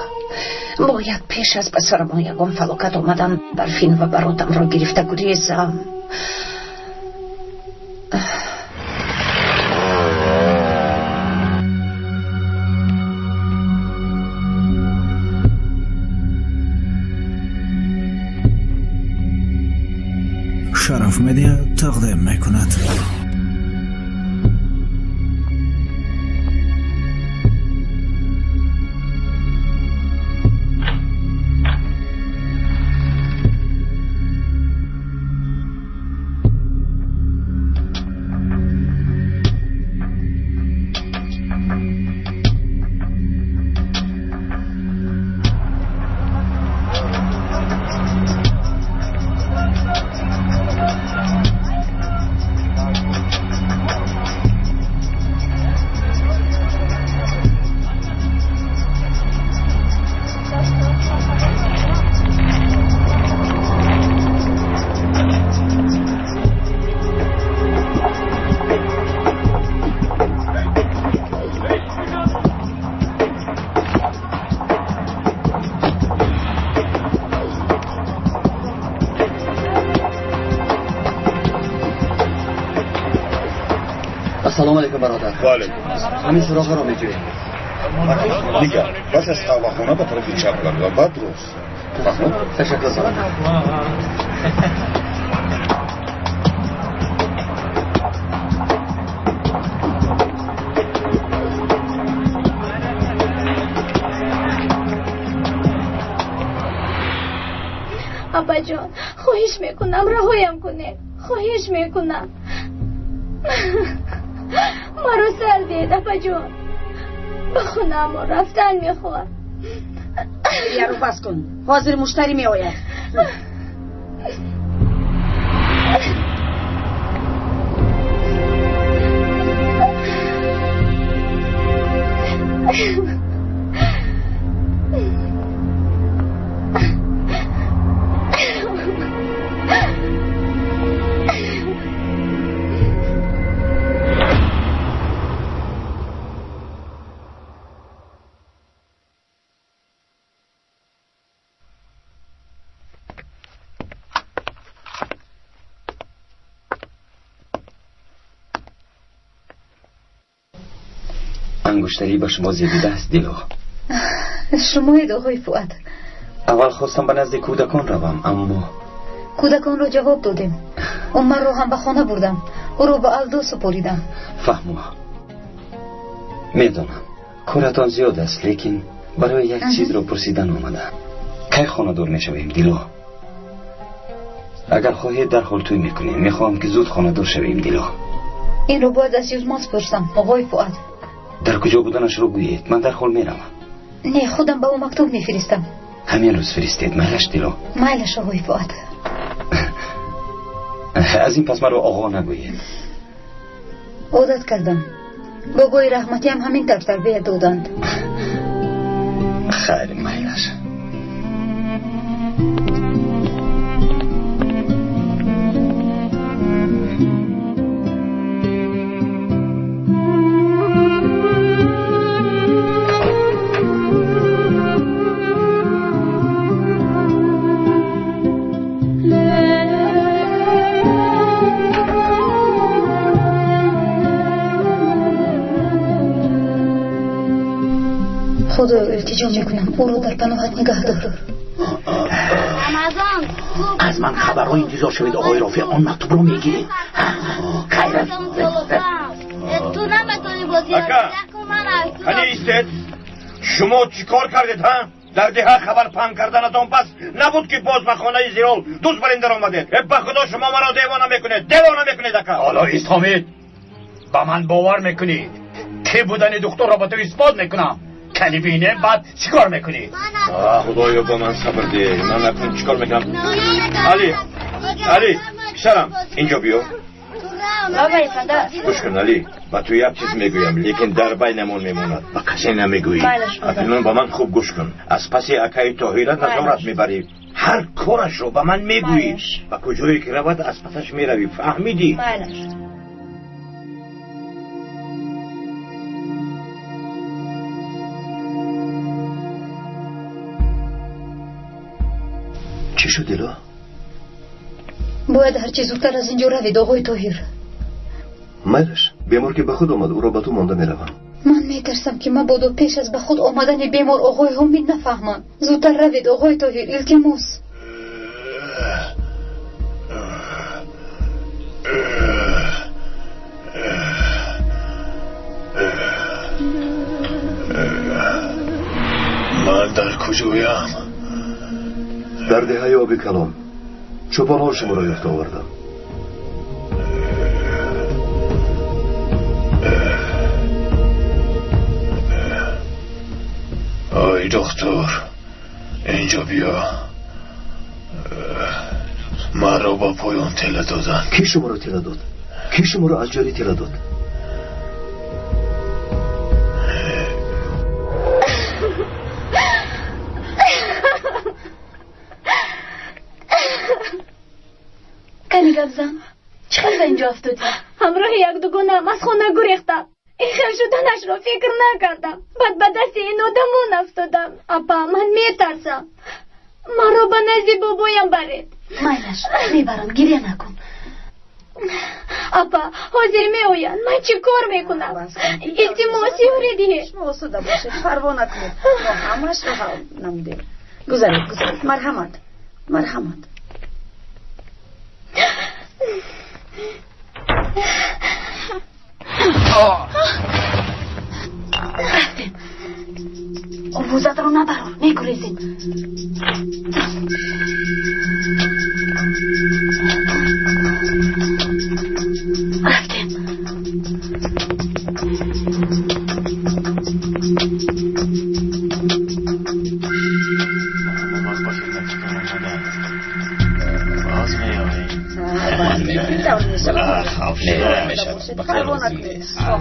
бояд пеш аз ба сарамон ягон фалокат омадан Барфин ва баротамро гирифта гурезам. Шараф Медиа тақдим мекунад. Ассалому алайкум, бародар. Ва алайкум. Ҳамин суроғаро меҷӯем. Нигар, пас аз қаҳвахона ба тарафи чап гардад ва баъд рост. Фаҳмид? Ташаккур, бародар. Апаҷон, хоҳиш мекунам, раҳоям кунед. Хоҳиш мекунам. Маро сар диҳед, апаҷон. Ба хонаамон рафтан мехоҳам. Яру бас кун. Ҳозир муштарӣ меояд. Ангуштарӣ ба шумо зебидааст, Дило. Шумоед, оғои Фуад. Аввал хостам ба назди кӯдакон равам, аммо кӯдаконро ҷавоб додем. Умарро ҳам ба хона бурдам. Ӯро ба Алдо супоридам. Фаҳмо. Медонам, коратон зиёд аст, лекин барои як чизро пурсидан омадам. Кай хонадор мешавем, Дило? Агар хоҳед, дарҳол тӯй мекунем. Мехоҳам, ки зуд хонадор шавем, Дило. Инро бояд аз Юзмаз пурсам, оғои Фуад. Дар куҷо буданашро гӯед, ман дарҳол меравам. Не, худам ба ӯ мактуб мефиристам. Ҳамин рӯз фиристед, майлаш, Дило? Майлаш, оғои Фуад. Аз ин пас маро оғо нагӯед. Одат кардам. Бобои раҳматиам ҳамин тавр тарбия доданд. Хайр, майлаш. Худоё, илтиҷо мекунам, ӯро дар паноҳат нигаҳ дор. Аз ман хабарҳо интизор шавед, оғои Рофеъ. Он мактубро мегиред. Хайр. Ака, ҳани истед. Шумо чӣ кор кардед, ҳа? Дар деҳа хабар паҳн карданатон пас набуд, ки боз ба хонаи Зирол дуз бар ин даромадед. Ба худо, шумо маро девона мекунед, девона мекунед, ака. Ҳоло ист, Ҳомид. Ба ман бовар мекунӣ, ки будани духтурро ба ту исбот мекунам. Кани бинем, баъд чӣ кор мекунӣ? Худоё, ба ман сабр деҳ. Ман акнун чӣ кор мекунам? Али, Али, писарам, инҷо биё. Гӯш кун, Али, ба ту як чиз мегӯям, лекин дар байнамон мемонад, ба касе намегӯӣ. Акнун ба ман хуб гӯш кун. Аз паси акаи Тоҳира назорат мебарӣ. Ҳар корашро ба ман мегӯӣ. Ба куҷое ки равад, аз пасаш меравӣ. Фаҳмидӣ? Чӣ шуд, Дило? Бояд ҳарчи зудтар аз инҷо равед, оғои Тоҳир. Майлаш, бемор ки ба худ омад, ӯро ба ту монда меравам. Ман метарсам, ки мабодо пеш аз ба худ омадани бемор оғои Ҳомид нафаҳманд. Зудтар равед, оғои Тоҳир, илтимос. Ман дар куҷоям? Дар деҳаи оби калон. Чӯпонҳо шуморо ёфта овардам. Ой духтур, инҷо биё. Маро ба поён тела доданд. Кӣ шуморо тела дод? Кӣ шуморо аз ҷони тела дод? Кани гап зан, чӣ хел ба инҷо афтодӣ? Ҳамроҳи як дугонаам аз хона гурехтам. Ин хел шуданашро фикр накардам. Баъд ба дасти ин одамон афтодам. Апа, ман метарсам. Маро ба назди бобоям баред. Майлаш, мебарам, гиря накун. Апа, ҳозир меоянд. Ман чӣ кор мекунам? Илтимос, ёрӣ диҳед. Шумо осуда бошед, парво накунед. Мо ҳамаашро ҳал намудем. Гузаред, гузаред. Марҳамат, марҳамат. Рафтем. Овозатро набарор, мегурезем. Рафтем.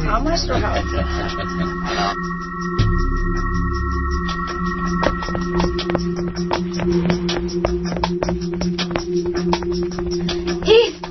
Ҳамаашро ҳал. Ист!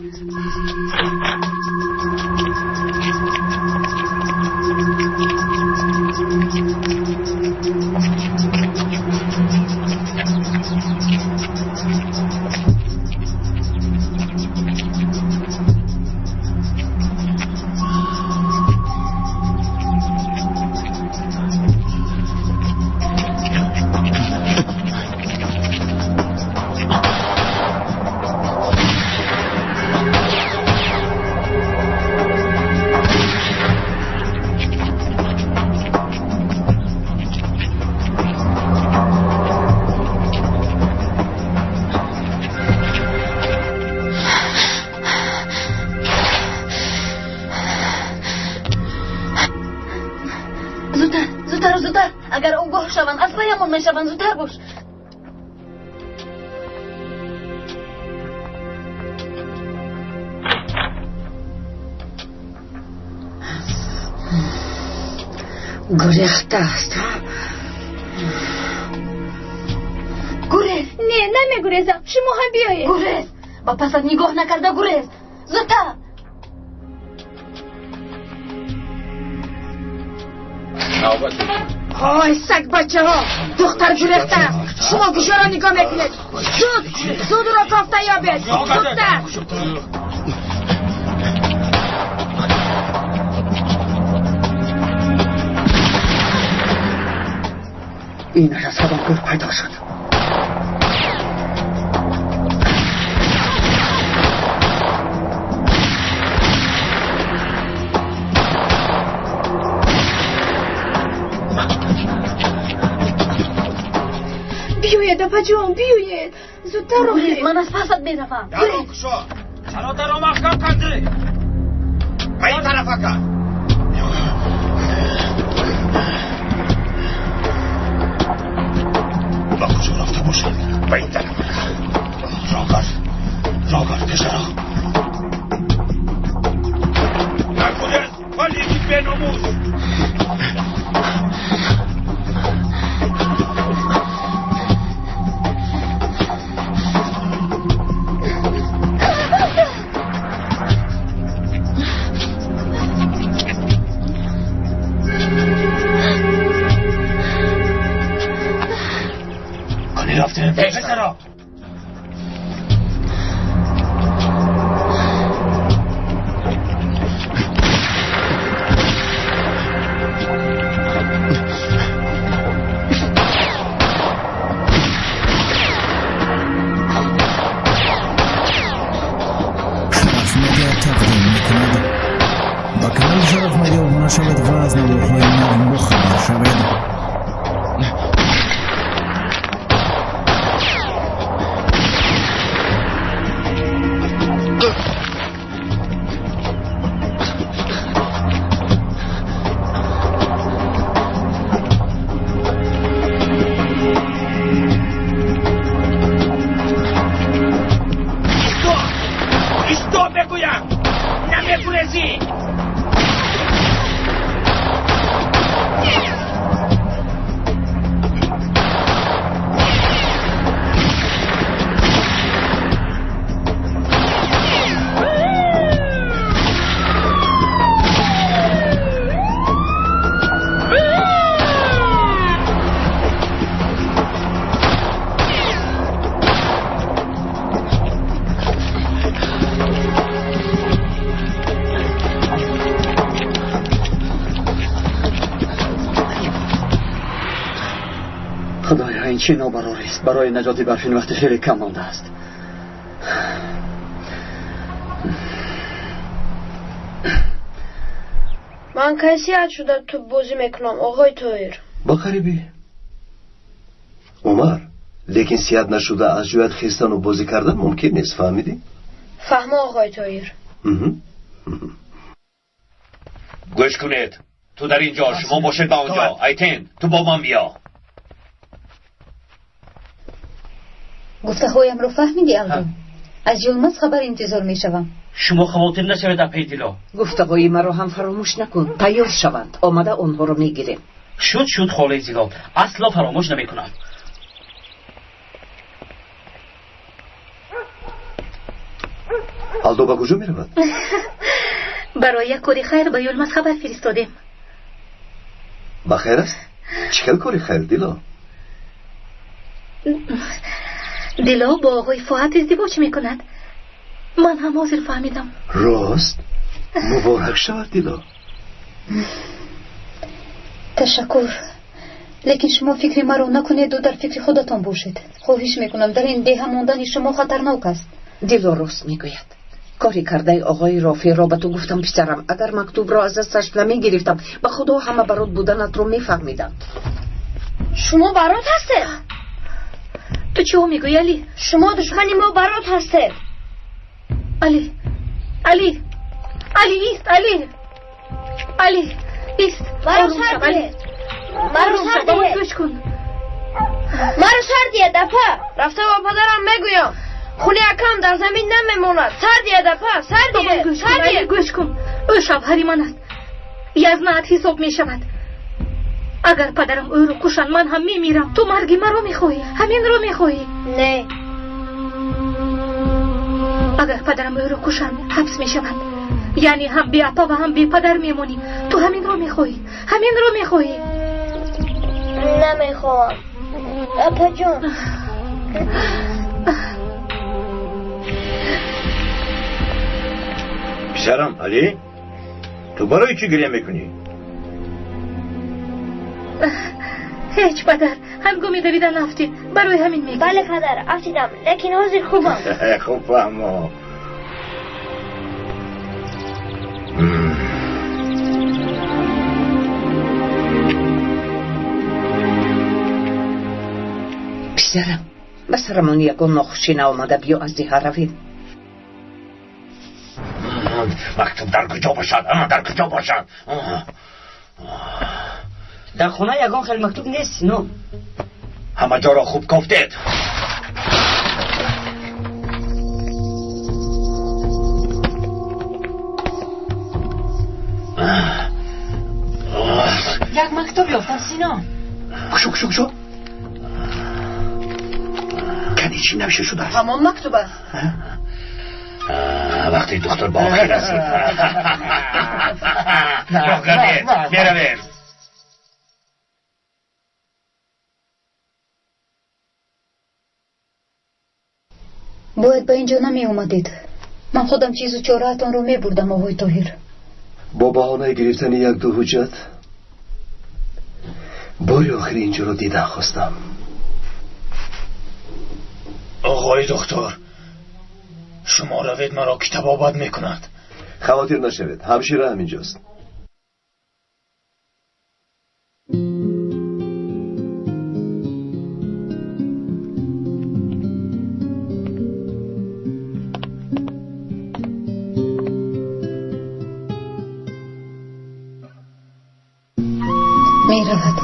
мешаванд. Зудтар бош. Гурехта аст. Гурез. Не, намегурезам. Шумо ҳам биёед. Гурез. Ба пасат нигоҳ накарда гурез. Зудтар. Ой, сагбачаҳо, духтар гурехта аст. Шумо куҷоро нигоҳ мекунед? Зуд, зуд ӯро кофта ёбед. Зудтар. Инаш аз кадом кӯр пайдо шуд? Биёед, апаҷон, биёед. Зудтар оед. Ман аз пасат меравам. Дарро кушо. Чаро дарро маҳкам кардӣ? Ба ин тараф, ака. Ба куҷо рафта бошад? Ба ин тараф, ака. Роҳ гард, роҳ гард, пешаро. Нагурез, валиди беномус. پسرا. Шараф Медиа тақдим мекунад. Ба канали Шараф Медиа обуна шавед ва аз наворҳои нав бохабар шавед. Исто мегӯям, намегурезӣ. Худоё, ин чӣ нобарорист? Барои наҷоти Барфин вақти хеле кам мондааст. Ман кай сиҳат шуда тӯббозӣ мекунам, оғои Тоҳир? Ба қарибӣ, Умар. Лекин сиҳат нашуда аз ҷоят хестану бозӣ кардан мумкин нест, фаҳмидӣ? Фаҳмо, оғои Тоҳир. Гӯш кунед, ту дар ин ҷо, шумо бошед ба он ҷо. Айтен, ту бо ман биё. Гуфтаҳоямро фаҳмидӣ, Алдо? Аз Юлмаз хабар интизор мешавам. Шумо хавотир нашавед, апаи Дило. Гуфтаҳои маро ҳам фаромӯш накун. Тайёр шаванд, омада онҳоро мегирем. Шуд, шуд, холаи Зилол, асло фаромӯш намекунам. Алдо ба куҷо меравад? Барои як кори хайр ба Юлмаз хабар фиристодем. Ба хайр аст? Чӣ хел кори хайр, Дило? Дило бо оғои Фоат издивоҷ мекунад. Ман ҳам ҳозир фаҳмидам. Рост? Муборак шавад, Дило. Ташаккур. Лекин шумо фикри маро накунеду дар фикри худатон бошед. Хоҳиш мекунам, дар ин деҳа мондани шумо хатарнок аст. Дило рост мегӯяд. Кори кардаи оғои Рофеъро ба ту гуфтам, писарам. Агар мактубро аз дасташ намегирифтам, ба худо ҳама барот буданатро мефаҳмиданд. Шумо барот ҳастед? Ту чиҳо мегӯӣ, Али? Шумо душмани мо барот ҳастед. Али, Али, Али, ист, Али, Али, ист. Маро Ором сар шав, Али. диҳед. Маро Ором сар шав, ба ман диҳед. гӯш кун. Маро сар диҳед, апа. Рафта ба падарам мегӯям. Хуни акам дар замин намемонад. Сар диҳед, апа, сар диҳед. Сар диҳед. Гӯш кун. Ӯ шавҳари ман аст. Язнаат ҳисоб мешавад. Агар падарам ӯро кушанд, ман ҳам мемирам. Ту марги маро мехоҳӣ? Ҳаминро мехоҳӣ? Не. Агар падарам ӯро кушанд, ҳабс мешавад. Яъне ҳам беапа ва ҳам бепадар мемонӣ. Ту ҳаминро мехоҳӣ? Ҳаминро мехоҳӣ? Намехоҳам. Апаҷон. Писарам, Али, ту барои чӣ гиря мекунӣ? Ҳеҷ, падар. Ҳангоми давидан афтид. Барои ҳамин мегирям. Бале, падар, афтидам, лекин ҳозир хубам. Хуб фаҳмо. Писарам, ба сарамон ягон нохушӣ наомада, биё аз деҳа равем. Мактуб дар куҷо бошад? Дар куҷо бошад? Дар хона ягон хел мактуб нест, Сино. Ҳама ҷоро хуб кофтед. Як мактуб ёфтам, Сино. Кушо, кушо, кушо. Кани чӣ навишта шудааст? Ҳамон мактуб аст. Вақти духтур ба охир расид. Роҳ гардед, меравем. Бояд ба ин ҷо намеомадед. Ман худам чизу чораатонро мебурдам, оғои Тоҳир. Бо баҳонаи гирифтани як-ду ҳуҷҷат бори охири инҷоро дидан хостам. Оғои духтур, шумо равед, маро ки табобат мекунад. Хавотир нашавед, ҳамшира ҳаминҷост. Меравад.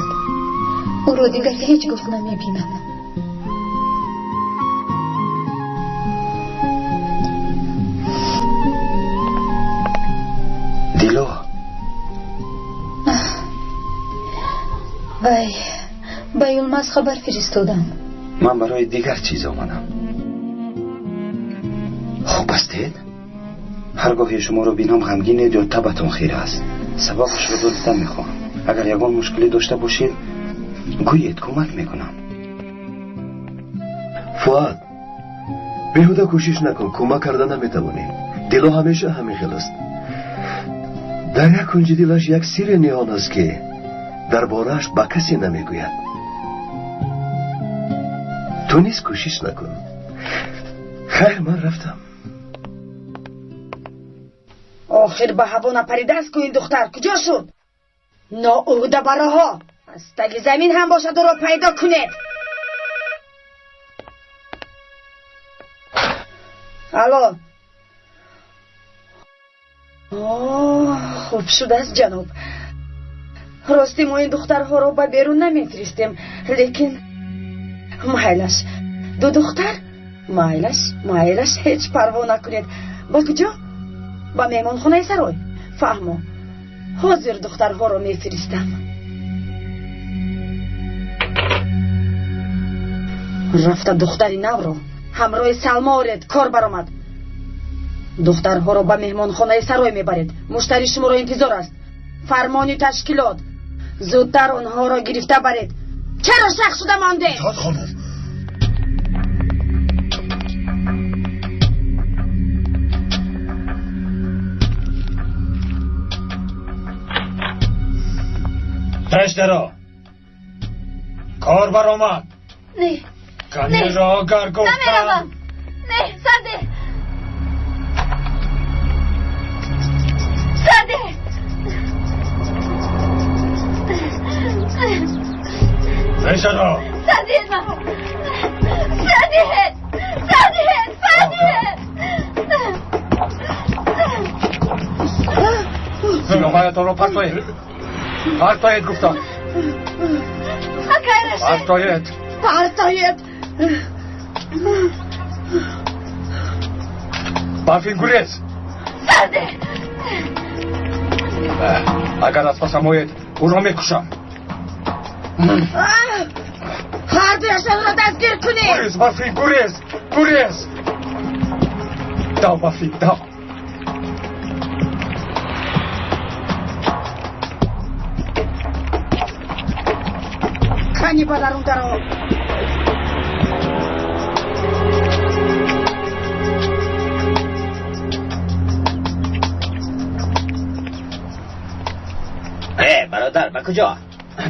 Ӯро дигар ҳеҷ гоҳ намебинам. Дило. Вай, ба Юлмаз хабар фиристодам. Ман барои дигар чиз омадам. Хуб ҳастед? Ҳар гоҳе шуморо бинам ғамгинед ё табатон хира аст. Сабабашро дониста мехоҳам. Агар ягон мушкилӣ дошта бошед, гӯед, кӯмак мекунам. Фуад, беҳуда кӯшиш накун, кӯмак карда наметавонӣ. Дило ҳамеша ҳамин хел аст. Дар як кунҷи дилаш як сирре ниҳон аст, ки дар борааш ба касе намегӯяд. Ту низ кӯшиш накун. Хайр, ман рафтам. Охир ба ҳаво напаридааст ку ин духтар. Куҷо шуд? Ноуҳда бароҳо. Аз таги замин ҳам бошад, ӯро пайдо кунед. Алло. Хуб шудааст, ҷаноб. Рости мо ин духтарҳоро ба берун намефиристем, лекин майлаш. Ду духтар? Майлаш, майлаш, ҳеҷ парво накунед. Ба куҷо? Ба меҳмонхонаи сарой. Фаҳмо. Ҳозир духтарҳоро мефиристам. Рафта духтари навро ҳамроҳи Салмо оред, кор баромад. Духтарҳоро ба меҳмонхонаи сарой мебаред. Муштари шуморо интизор аст. Фармони ташкилот. Зудтар онҳоро гирифта баред. Чаро шах шуда мондед? Хонум. Пешдаро. Кор баромад. Не. Кани роҳгар гуфтам. Намеравам. Не, сарде. Сарде. Пешдаро. Сарде маро. Сарде. Сарде. Сарде. Силоҳаятонро партоед. Партоед гуфтам. Акай Рашид. Партоед. Партоед. Барфин, гурез! Сарде! Агар аз пасам оед, ӯро мекушам. Ҳар дуяшонро дастгир кунед. Гурез, Барфин, гурез! Гурез! Дав, Барфин, дав! Кани ба дарун даро. Бародар, ба куҷо?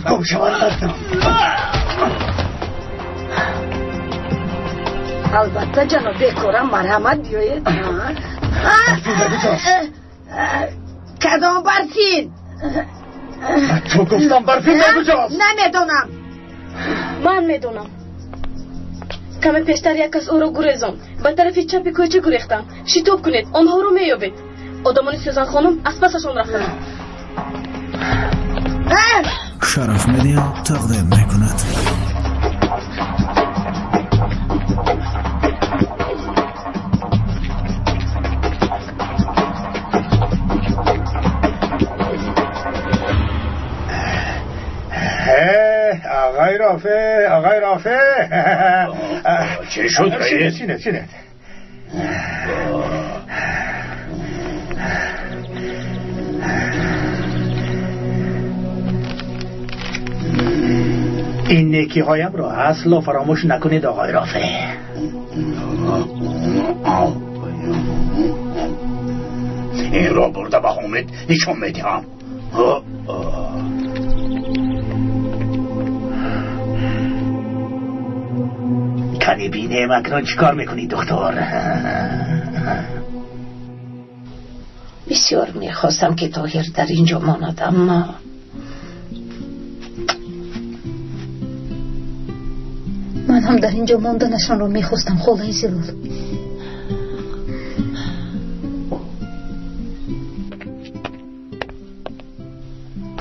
Гум шавад дастам. Албатта, ҷаноб бекорам, марҳамат, биёед. Кадом Барфин? Ту гуфтам, Барфин дар куҷост? Намедонам. Ман медонам. Каме пештар як кас ӯро гурезонд. Ба тарафи чапи кӯча гурехтам. Шитоб кунед, онҳоро меёбед. Одамони Сӯзан хонум аз пасашон рафтанд. Шараф Медиа тақдим мекунад. Ағай Рафе, ағай Рафе. Чӣ шуд, раис? Шинед, шинед. Ин некиҳоямро асло фаромӯш накунед, оғои Рафе. Инро бурда ба Ҳомид нишон медиҳам. Кани бинем акнун чӣ кор мекунӣ, духтур? Бисёр мехостам, ки Тоҳир дар ин ҷо монад, аммо ман ҳам дар ин ҷо монданашонро мехостам, холаи Зилол.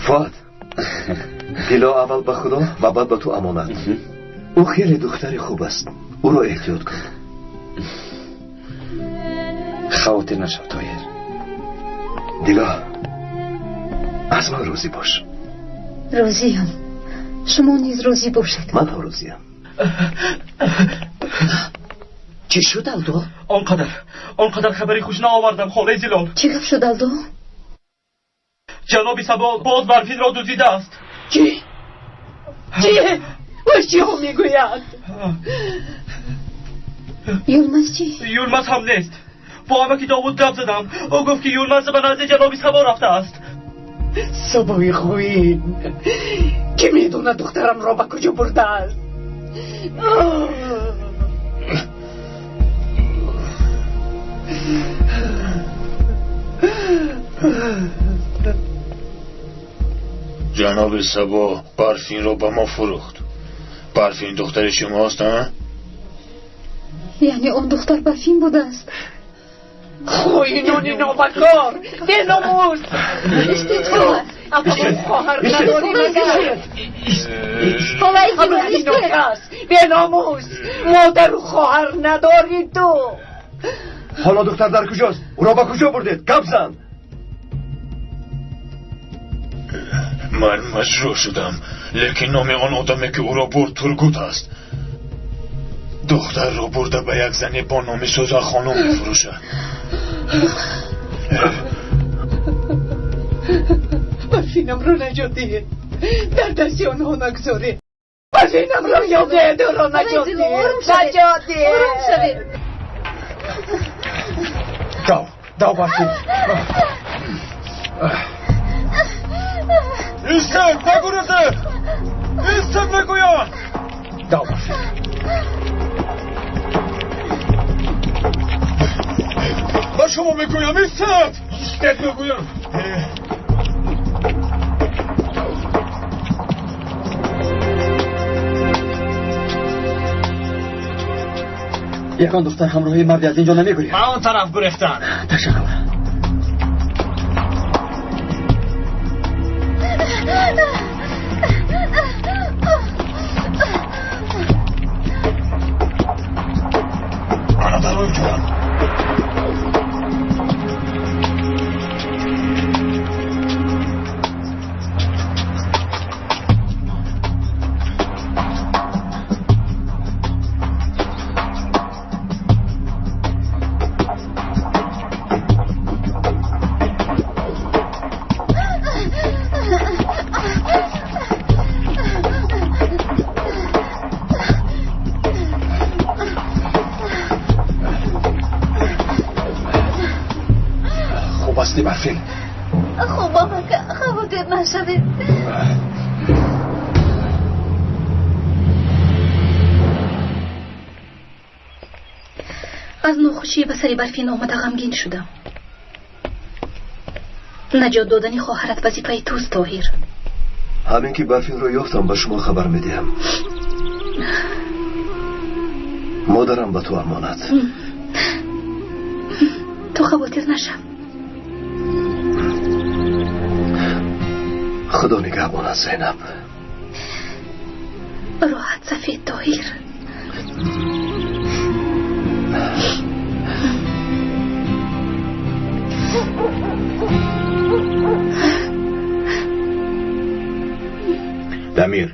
Фуад, Дило аввал ба Худо ва баъд ба ту амонат. Ӯ хеле духтари хуб аст. Ӯро эҳтиёт кун. Хавотир нашав, Тоҳир. Дило, аз ман розӣ бош. Розиям. Шумо низ розӣ бошед. Ман ҳам розиям. Чӣ шуд, Алдо? Он қадар хабари хуш наовардам, холаи Зилол. Чӣ гап шуд, Алдо? Ҷаноби Сабо боз Барфинро дуздидааст. Чӣ? Чӣ? Ӯ чиҳо мегӯяд? Юлмаз чӣ? Юлмаз ҳам нест. Бо амаки Довуд гап задам. Ӯ гуфт, ки Юлмаз ба назди ҷаноби Сабо рафтааст. Сабои хоин, ки медонад духтарамро ба куҷо бурдааст? Ҷаноби Сабо Барфинро ба мо фурӯхт. Барфин духтари шумост, а? Яъне он духтар Барфин будааст? Хоинони нобакор, беномус! Истед, хола! Хоҳар надорӣ магар? Холаи Зилол, истед! Беномус! Модару хоҳар надорӣ ту! Ҳоло духтар дар куҷост? Ӯро ба куҷо бурдед? Гап зан! Ман маҷрӯҳ шудам, лекин номи он одаме, ки ӯро бурд, Тургут аст. Духтарро бурда ба як зане бо номи Сӯзан хонум мефурӯшад. Барфинамро наҷот диҳед, дар дасти онҳо нагузоред. Барфинамро ёбед, ӯро наҷот диҳед, наҷот диҳед. Ором шавед. Дав, дав, Барфин. Истед, нагурезед! Истед, мегӯям! Дав, Барфин. Ба шумо мегӯям, истед! Истед, мегӯям! Ягон духтар ҳамроҳи марде аз ин ҷо намегурехт. Ба он тараф гурехтанд. Ташаккур. Ҷон. Хуб ҳастӣ, Барфин? Хубам, ака, хавотир нашавед. Аз нохушӣ ба сари Барфин омада ғамгин шудам. Наҷот додани хоҳарат вазифаи туст, Тоҳир. Ҳамин ки Барфинро ёфтам, ба шумо хабар медиҳам. Модарам ба ту амонат. Ту хавотир нашав. Худо нигаҳбонат, Зайнаб. Роҳат сафед, Тоҳир. Дамир,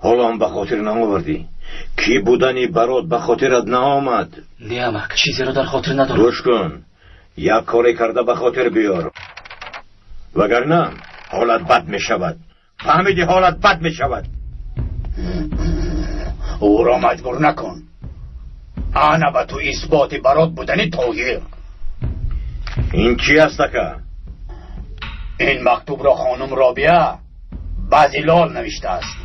ҳоло ҳам ба хотир наовардӣ? Кӣ будани барот ба хотират наомад? Не, амак, чизеро дар хотир надорам. Гӯш кун, як коре карда ба хотир биёр, вагарна ҳолат бад мешавад. Фаҳмидӣ? Ҳолат бад мешавад. Ӯро маҷбур накун. Ана ба ту исботи барот будани Тоҳир. Ин чӣ аст, ака? Ин мактубро хонум Робия ба Зилол навиштааст.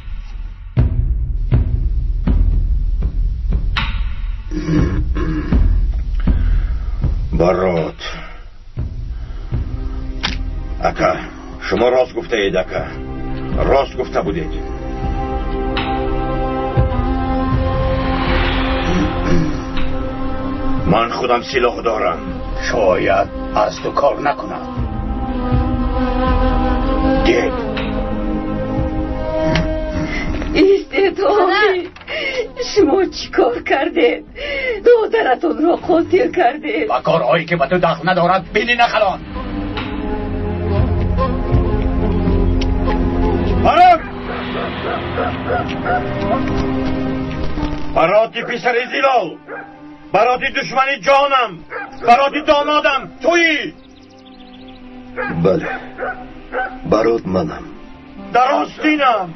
Барот, ака, шумо рост гуфтаед, ака, рост гуфта будед. Ман худам силоҳ дорам. Шояд аз ту кор накунад. Дед. Истед, ҳомӣ, шумо чӣ кор кардед? Додаратонро қотил кардед. Ба корҳое ки ба ту дахл надорад бини нахалон. Барот! Бароти писари Зилол! Бароти душмани ҷонам! Бароти домодам! Туӣ! Бале, барот манам. Дар остинам!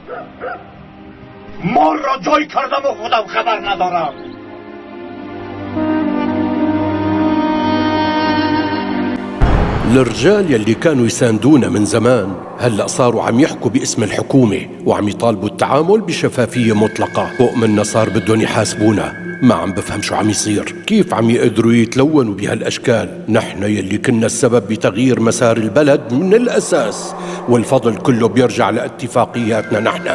Морро ҷой кардаму худам хабар надорам. الرجال يلي كانوا يساندونا من زمان هلأ صاروا عم يحكوا باسم الحكومة وعم يطالبوا التعامل بشفافية مطلقة. فوق منا صار بدهم يحاسبونا. ما عم بفهم شو عم يصير، كيف عم يقدروا يتلونوا بهالأشكال؟ نحن يلي كنا السبب بتغيير مسار البلد من الأساس، والفضل كله بيرجع لاتفاقياتنا نحن.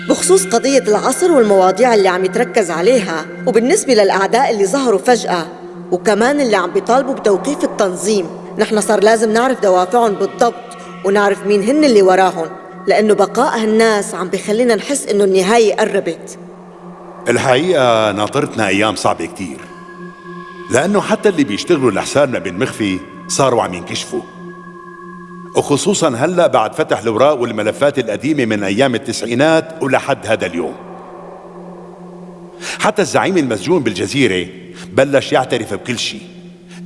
بخصوص قضية العصر والمواضيع اللي عم يتركز عليها، وبالنسبة للأعداء اللي ظهروا فجأة، وكمان اللي عم بيطالبوا بتوقيف التنظيم، نحن صار لازم نعرف دوافعهم بالضبط ونعرف مين هن اللي وراهم، لأنه بقاء هالناس عم بخلينا نحس إنه النهاية قربت. الحقيقة ناطرتنا أيام صعبة كتير، لأنه حتى اللي بيشتغلوا لحسابنا بالمخفي صاروا عم ينكشفوا، وخصوصاً هلأ بعد فتح الأوراق والملفات القديمة من أيام التسعينات ولحد هذا اليوم. حتى الزعيم المسجون بالجزيرة بلش يعترف بكل شيء.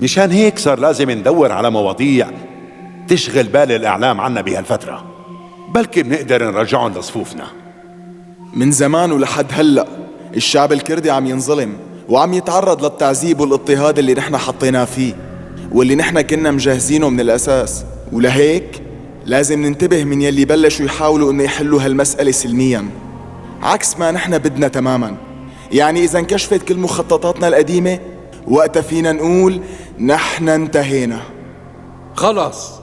مشان هيك صار لازم ندور على مواضيع تشغل بال الإعلام عنا بهالفترة، بلكي بنقدر نرجعهم لصفوفنا. من زمان ولحد هلأ الشعب الكردي عم ينظلم وعم يتعرض للتعذيب والاضطهاد اللي نحن حطيناه فيه واللي نحن كنا مجهزينه من الأساس، ولهيك لازم ننتبه من يلي بلشوا يحاولوا انه يحلوا هالمسألة سلميا عكس ما نحن بدنا تماما. يعني إذا انكشفت كل مخططاتنا القديمة وقتها فينا نقول نحن انتهينا. خلاص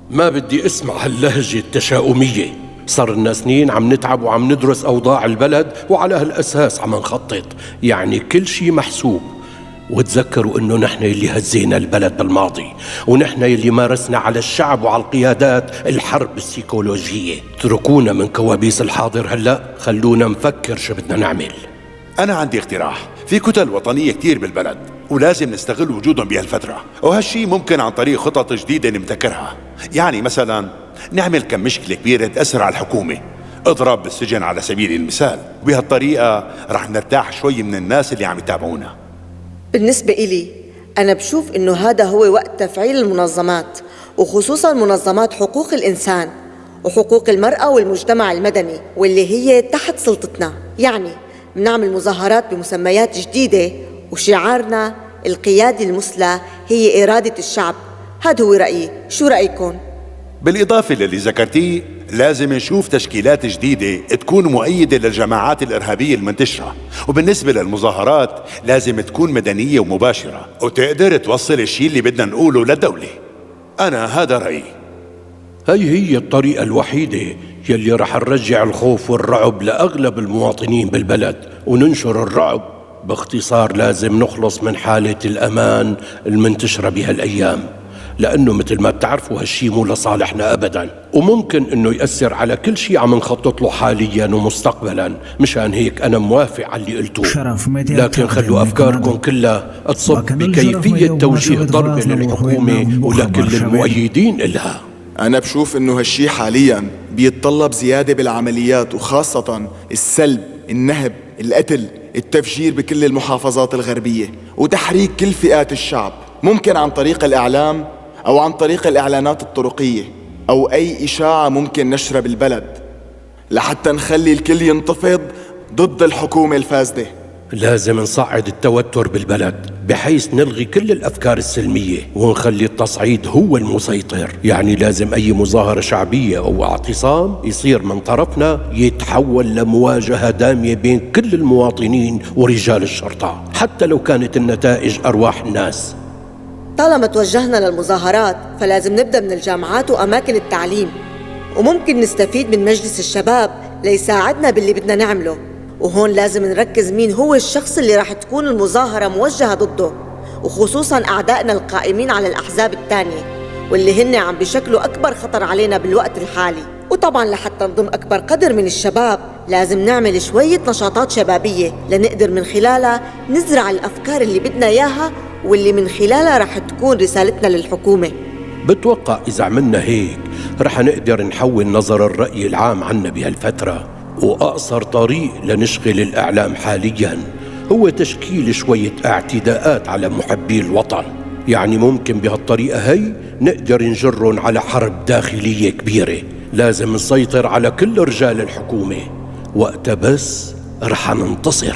ما بدي اسمع هاللهجة التشاؤمية. صار لنا سنين عم نتعب وعم ندرس أوضاع البلد وعلى هالأساس عم نخطط، يعني كل شيء محسوب. وتذكروا انه نحن اللي هزينا البلد بالماضي، ونحن اللي مارسنا على الشعب وعلى القيادات الحرب السيكولوجية. اتركونا من كوابيس الحاضر هلا، خلونا نفكر شو بدنا نعمل. أنا عندي اقتراح. في كتل وطنية كتير بالبلد ولازم نستغل وجودهم بهالفترة، وهالشي ممكن عن طريق خطط جديدة نبتكرها. يعني مثلا نعمل كم مشكلة كبيرة تأثر على الحكومة، اضرب بالسجن على سبيل المثال، وبهالطريقة رح نرتاح شوي من الناس اللي عم يتابعونا. بالنسبة إلي أنا بشوف إنه هذا هو وقت تفعيل المنظمات، وخصوصاً منظمات حقوق الإنسان وحقوق المرأة والمجتمع المدني واللي هي تحت سلطتنا. يعني بنعمل مظاهرات بمسميات جديدة، وشعارنا القيادة المثلى هي إرادة الشعب. هذا هو رأيي، شو رأيكم؟ بالإضافة للي ذكرتيه، لازم نشوف تشكيلات جديدة تكون مؤيدة للجماعات الإرهابية المنتشرة. وبالنسبة للمظاهرات لازم تكون مدنية ومباشرة وتقدر توصل الشيء اللي بدنا نقوله للدولة. أنا هذا رأيي. هي هي الطريقة الوحيدة يلي رح نرجع الخوف والرعب لأغلب المواطنين بالبلد وننشر الرعب. باختصار لازم نخلص من حالة الأمان المنتشرة بهالأيام، لأنه مثل ما بتعرفوا هالشي مو لصالحنا أبداً، وممكن أنه يأثر على كل شيء عم نخطط له حالياً ومستقبلاً. مشان هيك أنا موافق على اللي قلتوه، لكن خلوا أفكاركم كلها تصب بكيفية توجيه ضربة للحكومة ولكل المؤيدين إلها. أنا بشوف أنه هالشي حالياً بيتطلب زيادة بالعمليات، وخاصة السلب، النهب، القتل، التفجير بكل المحافظات الغربية، وتحريك كل فئات الشعب، ممكن عن طريق الإعلام أو عن طريق الإعلانات الطرقية أو أي إشاعة ممكن نشرها بالبلد، لحتى نخلي الكل ينتفض ضد الحكومة الفاسدة. لازم نصعد التوتر بالبلد بحيث نلغي كل الأفكار السلمية ونخلي التصعيد هو المسيطر. يعني لازم أي مظاهرة شعبية أو اعتصام يصير من طرفنا يتحول لمواجهة دامية بين كل المواطنين ورجال الشرطة، حتى لو كانت النتائج أرواح الناس. طالما توجهنا للمظاهرات فلازم نبدأ من الجامعات وأماكن التعليم، وممكن نستفيد من مجلس الشباب ليساعدنا باللي بدنا نعمله. وهون لازم نركز مين هو الشخص اللي راح تكون المظاهرة موجهة ضده، وخصوصاً أعدائنا القائمين على الأحزاب الثانية واللي هن عم بشكلوا أكبر خطر علينا بالوقت الحالي. وطبعاً لحتى نضم أكبر قدر من الشباب لازم نعمل شوية نشاطات شبابية لنقدر من خلالها نزرع الأفكار اللي بدنا إياها واللي من خلالها رح تكون رسالتنا للحكومة. بتوقع إذا عملنا هيك رح نقدر نحول نظر الرأي العام عنا بهالفترة، وأقصر طريق لنشغل الإعلام حالياً هو تشكيل شوية اعتداءات على محبي الوطن. يعني ممكن بهالطريقة هي نقدر نجرهم على حرب داخلية كبيرة. لازم نسيطر على كل رجال الحكومة، وقتها بس رح ننتصر.